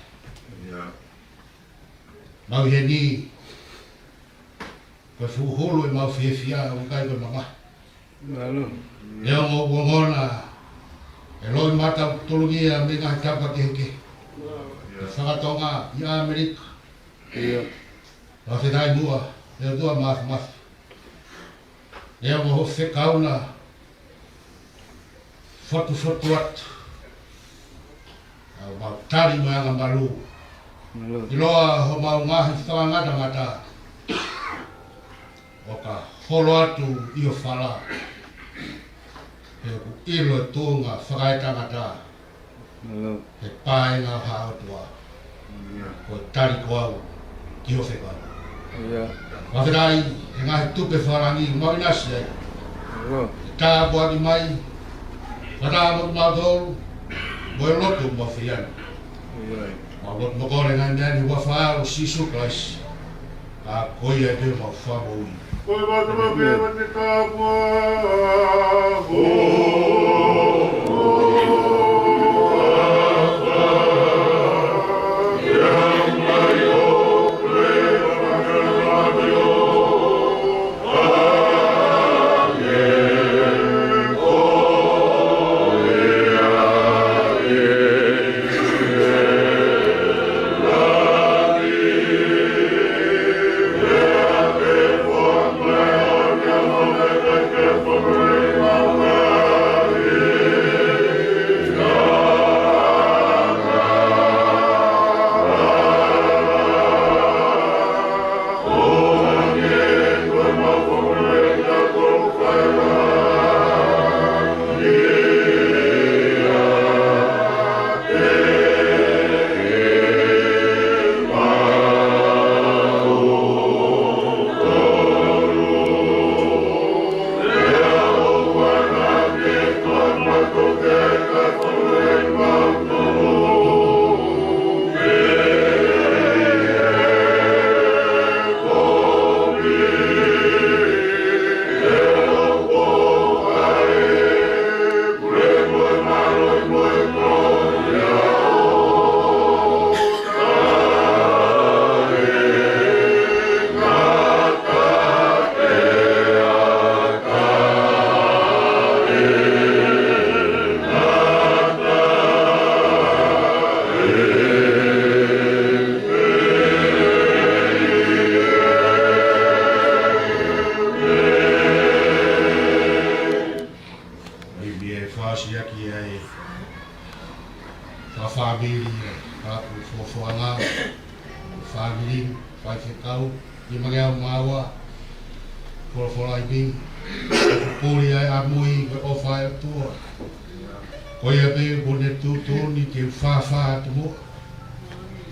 Ia. Mau ʻi heni. Ko e fuʻu hulu ʻemau fiefia, ʻoku ʻikai ko e mamahi. Mālō. Neongo ʻoku ongona ʻe loʻimata ʻoku tolongia mei he ngaahi tapa kehekehe. ʻI he fakatonga ʻi ʻAmelika. ʻIo. Fakafetaʻi muʻa, ʻe ʻOtua Māfimafi. Neongo hoʻo fekau na fotufotu atu. ʻOku mau tali mo e angamalū. Mālō. ʻIloa homau ngaahi fakangatangata. ʻO ka holo atu ʻi ho fala. He ʻoku ʻilo e tuʻunga fakaetangata. Mālō. He paenga ha ʻOtua. ʻIo. Ko e tali ko au ki ho fekau. ʻIo. Fakafetaʻi he ngaahi tupe fakalangi mau ʻinasi ai. Mālō. Tāpuaki mai, fakataha mo kimautolu, mo e lotu mau fai ʻanai. ʻIo. Mau lotu mo kole ngaahi meʻa ni ʻi he huafa ʻo Sīsū Kalaisi. ʻA ko ia te mau fakamoʻui. Ko e mata ma pē ma te kapua. Imi e fasi aki ai. Fakafāmili, fakapuleʻanga, fāmili, faifekau, ʻi he mangeau māua, folofola imi, puli ai ʻamui, ko e ʻofa ʻa e ʻOtua. Ko ia pē ʻoku ne tuʻutuʻuni ke u fāfā atu muʻa.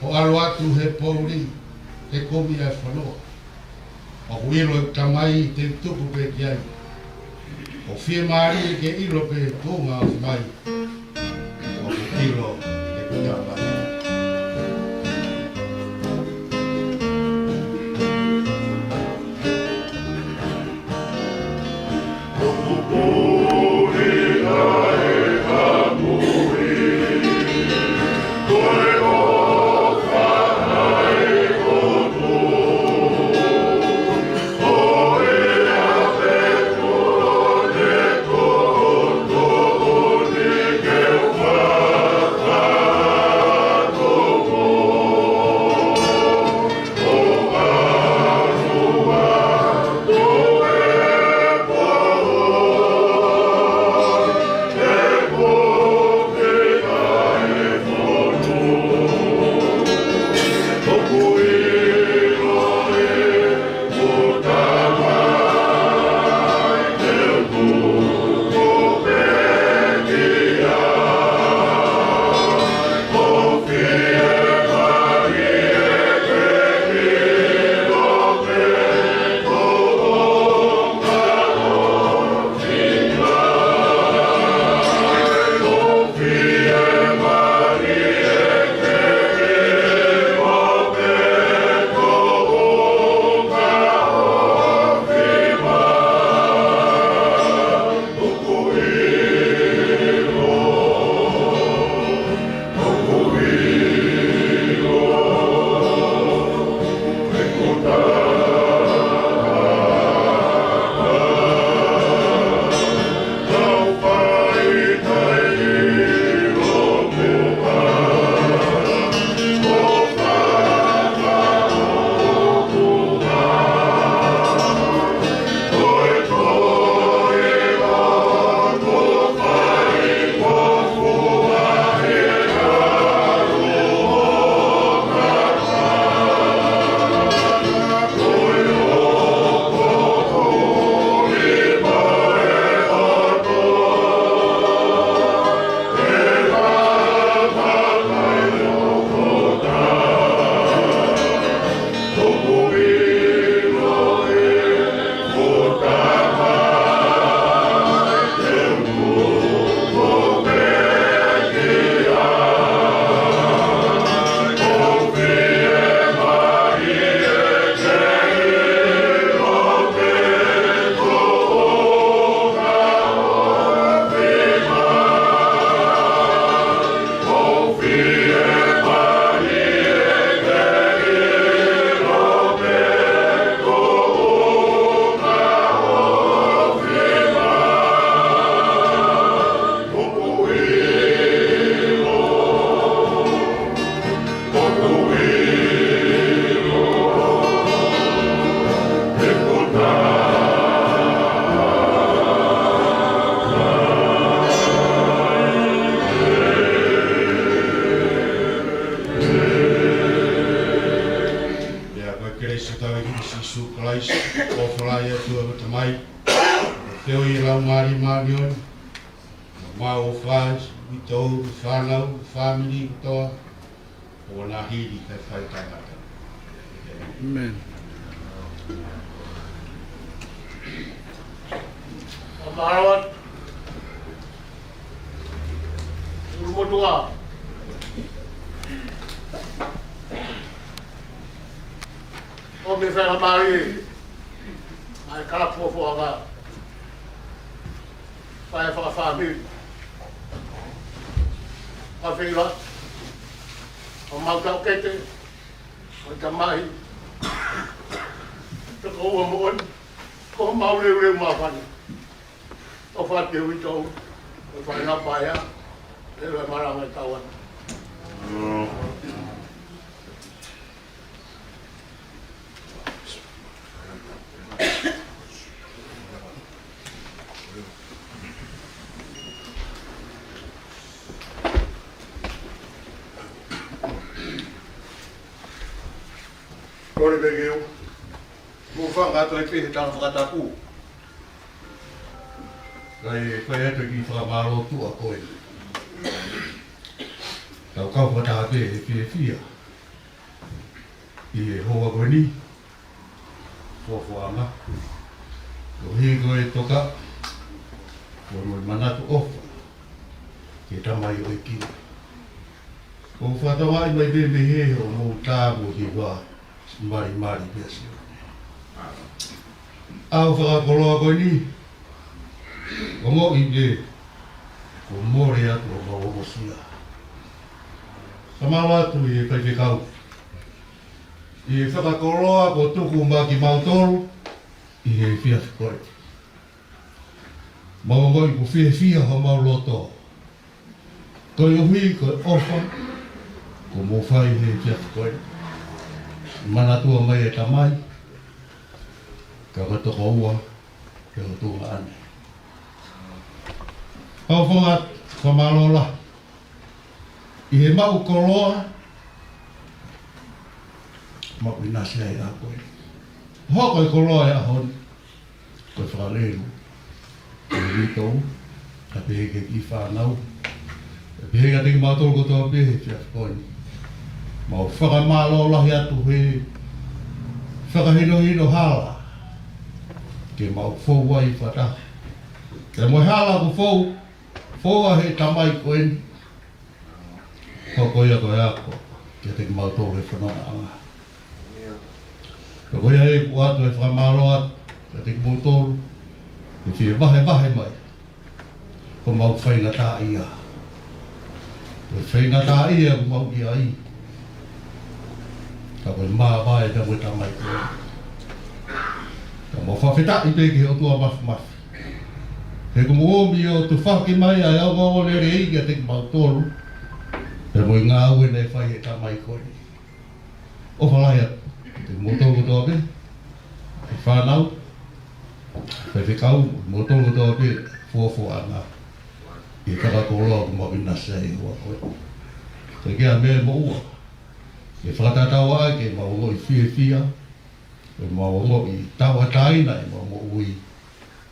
ʻO ʻalu atu he poʻuli, he kumi ʻa e fonua. ʻOku ʻilo ʻeku Tamai te u tuku pē ki ai. ʻOku fiemālie ke ʻilo pē tuʻunga ʻoku mai. ʻOku ʻilo ʻeku Tamai. Fala ia tu atu mai. Teu i lau mari mari on. Mau faz, i tau, i fānau, i fāmili, i toa. ʻO na hili he fai tangata. Amen. Amarawan. Ulumotua. ʻO me fai mari. Ai ka fo fo aga. Fai fakafāmili. Ka feila. ʻO mau tau kete. ʻO tamai. Toko ua moʻoni. Ko mau leuleu mafani. ʻO fate uitou. ʻO fai na paia. Lele mara mai tauan. Kole pē ke u. Mo fanga atu ai pē he tala fakatapu. Kae fai atu e kiʻi fakamālō tuʻa ko ē. Tau kau fakataha pē he fiefia. ʻI he houa ko eni, fofoʻanga. Koeʻuhi ko e toka, ko e manatu ʻofa, ki he tamaioʻeiki. ʻOku ou fakatokangaʻi mai pē mei he hoʻomou tā mo e hiva, malimali pē sio. ʻA e fakakoloa ko eni, ongoʻi pē, kuo mole atu homau ongosia. Fakamālō atu ʻi he faifekau. ʻI he fakakoloa kuo tuku maʻa kimautolu ʻi he efiafi ko eni. Mau ongoʻi kuo fiefia homau loto. Koeʻuhi ko e ʻofa kuo mou fai he efiafi ko eni. Manatua mai e tamai, ka ko e tokoua, ke o tuʻunga ʻane. Hau fonga fakamālō lahi. ʻI he maʻu koloa, maʻu ʻinasi ai ʻa koe. Hoko e koloa e ʻaho ni, ko e fakalelu. Ko e uitou, ka pehē ki he kiʻi fānau. Ka pehē kiate kimautolu kotoa pē he efiafi ko eni. Mau fakamālō lahi atu he fakahinohino hala. Ke mau fou ai fakataha. Pea mo e hala kuo fou, fou ʻa e tamai ko eni. Ko ia ko e ako, kiate kimautolu he fonongaʻanga. Ko ia ʻoku ou ʻoatu e fakamālō atu, kiate kimoutolu, ʻi he fie vahevahe mai. Ko mau faingataʻaʻia. Ko e faingataʻaʻia ʻoku mau ʻi ai. Ka ko e māvae pea mo e tamai ko ē. Ka mau fakafetaʻi pē ki he ʻOtua Mafimafi. He kuo mou ō mai ʻo tufaki mai ʻa e ongoongolelei kiate kimautolu. Pea mo e ngāue naʻe fai ʻe he tamai ko eni. ʻOfa lahi atu kiate kimoutolu kotoa pē. ʻE fānau, faifekau, kimoutolu kotoa pē, fofoʻanga. ʻI he fakakoloa kuo mau ʻinasi ai he houa ko eni. Ko e kiʻi meʻa moʻua. ʻE fakatatau ai ke mau ongoʻi fiefia. ʻE mau ongoʻi tauʻatāina ʻemau moʻui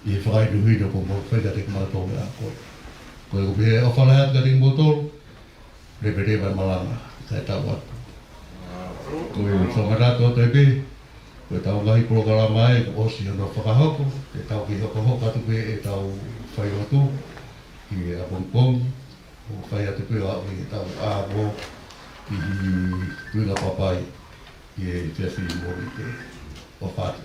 ʻi he fakahinohino kuo mau fai kiate kimautolu he ʻaho ko eni. Ko ia ʻoku ou pehē ʻofa lahi atu kiate kimoutolu, leveleva e malanga, kae tau atu. Ko e fakamanatu atu ai pē, ko ʻetau ngaahi polokalama ē, kuo ʻosi hono fakahoko, te tau kiʻi hokohoko atu pē ʻetau failotu, ʻi he ʻapongipongi, ʻo fai atu pē ʻa ʻetau ʻaho, ʻi he Tuʻi Lapapai, ʻi he efiafi Mōnite. ʻOfa atu.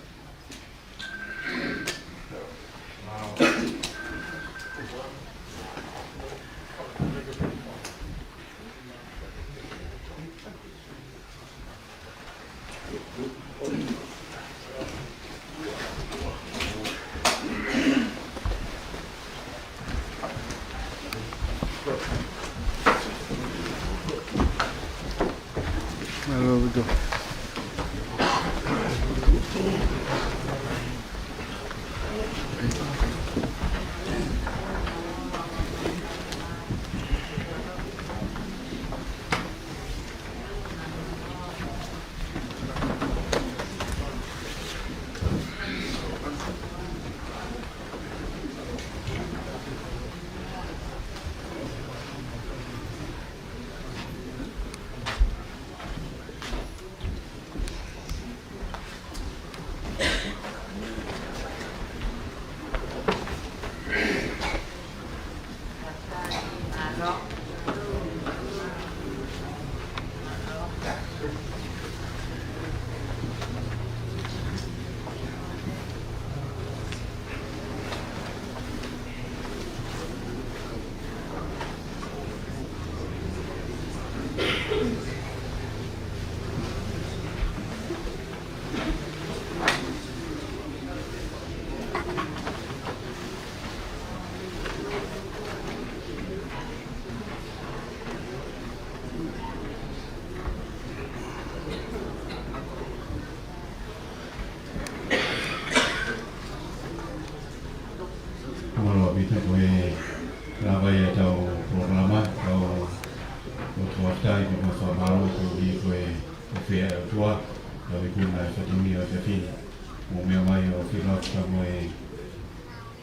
Ko e lava ia ʻetau polokalama, tau ʻoatu ʻa e fakafetaʻi mo e fakamālō koeʻuhi ko e, ko e fie ʻa e ʻOtua, tau ikuna e fatongia ʻo e efiafi ni. Mou meʻa mai ʻo filo atu mo e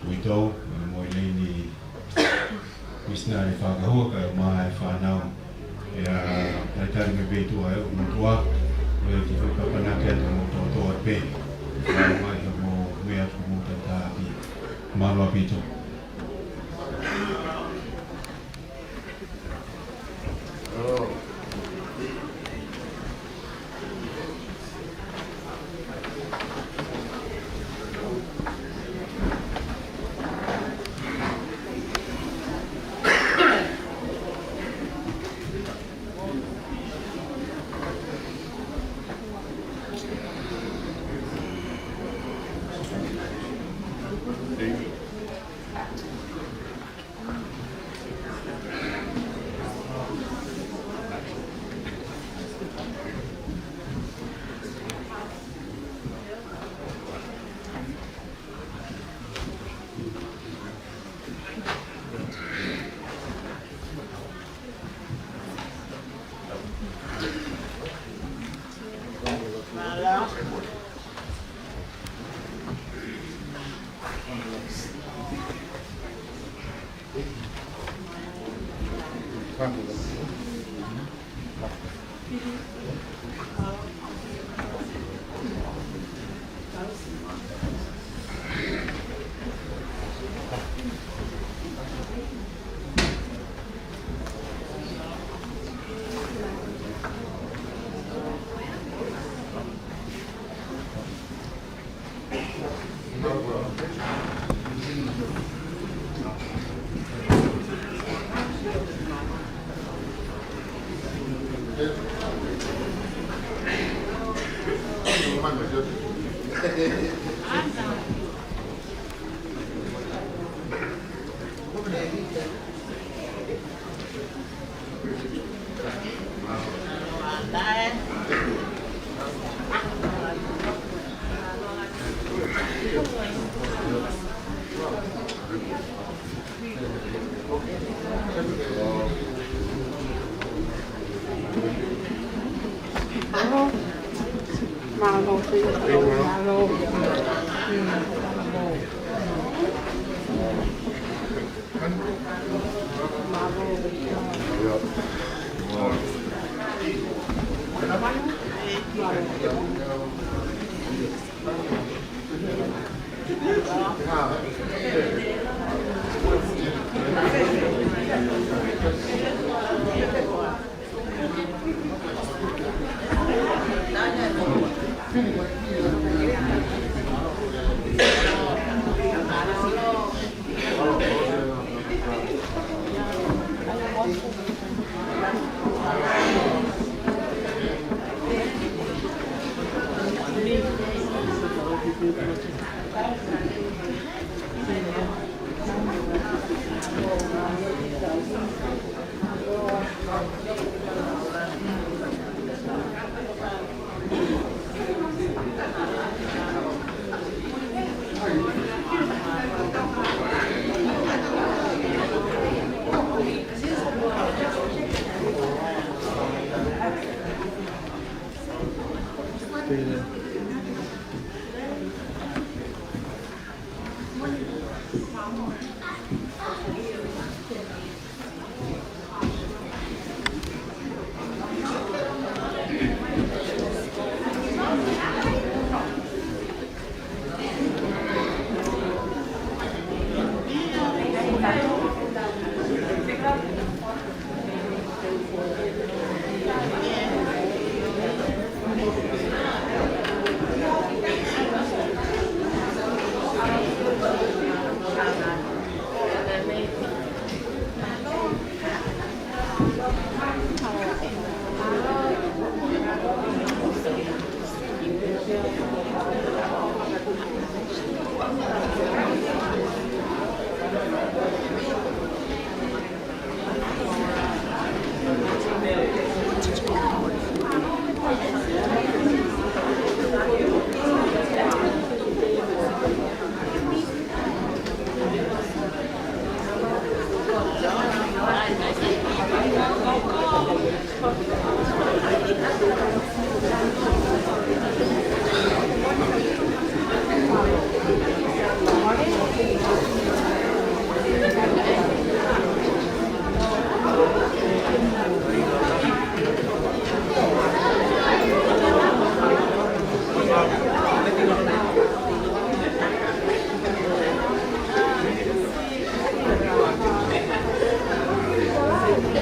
uitou, mo e lelei ni misinale fakahua kae ʻumaʻā e fānau. ʻIo, talitali mai pē ʻe he ʻOtua e ʻOtua, ʻo e ki fo kapana ke atu mo tōtō atu pē. Fānau mai ka mou meʻa atu mo tata ʻapi. Mālō ʻaupito.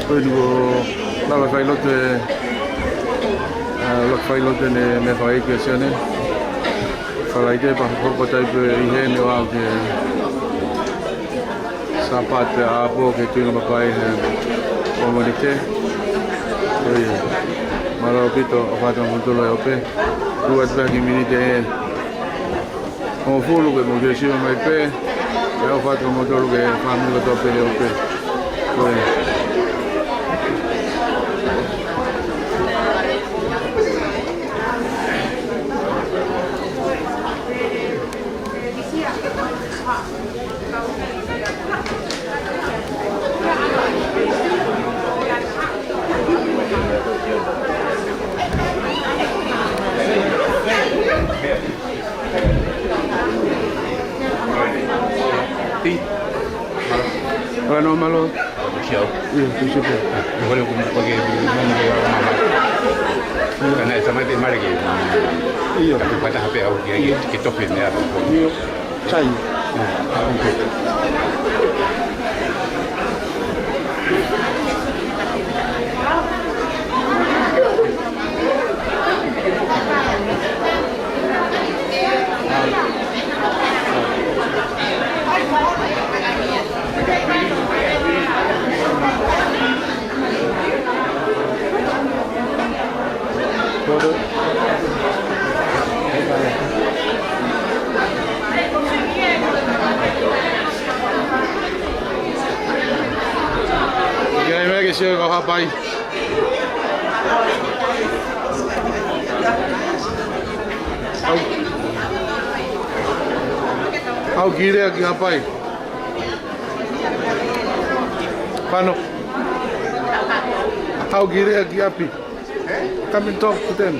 Ko eni ko e lava failotu ē, ʻa, lava failotu eni mei he fai kia Sione. Falaite pea hoko atu pē ʻi heni ʻo aʻu ki he Sāpate ʻapo ki he Tuingapapai he ʻaho Mōnite. Ko ia, mālō ʻaupito ʻa e fatu motolo ʻe ope. Tuʻu atu pē ha kiʻi miniti ē. Hongofulu ke mou sio mai pē, ʻe ʻofa atu kimoutolu ki he fāmili kotoa pē ʻe ope. Ko ia. Ora no malo. Siau. Ia, tu siapa? Ora ko ko ke. Kana sama te mare ke. Ia. Tapi patah hape au ke ke tofe me apa. Ia. Sai. Ia, ʻe meʻa ke sio ko Haʻapai. ʻAu. ʻAu ki lea ki Haʻapai. Fano. ʻAu ki lea ki ʻapi. Come and talk to them.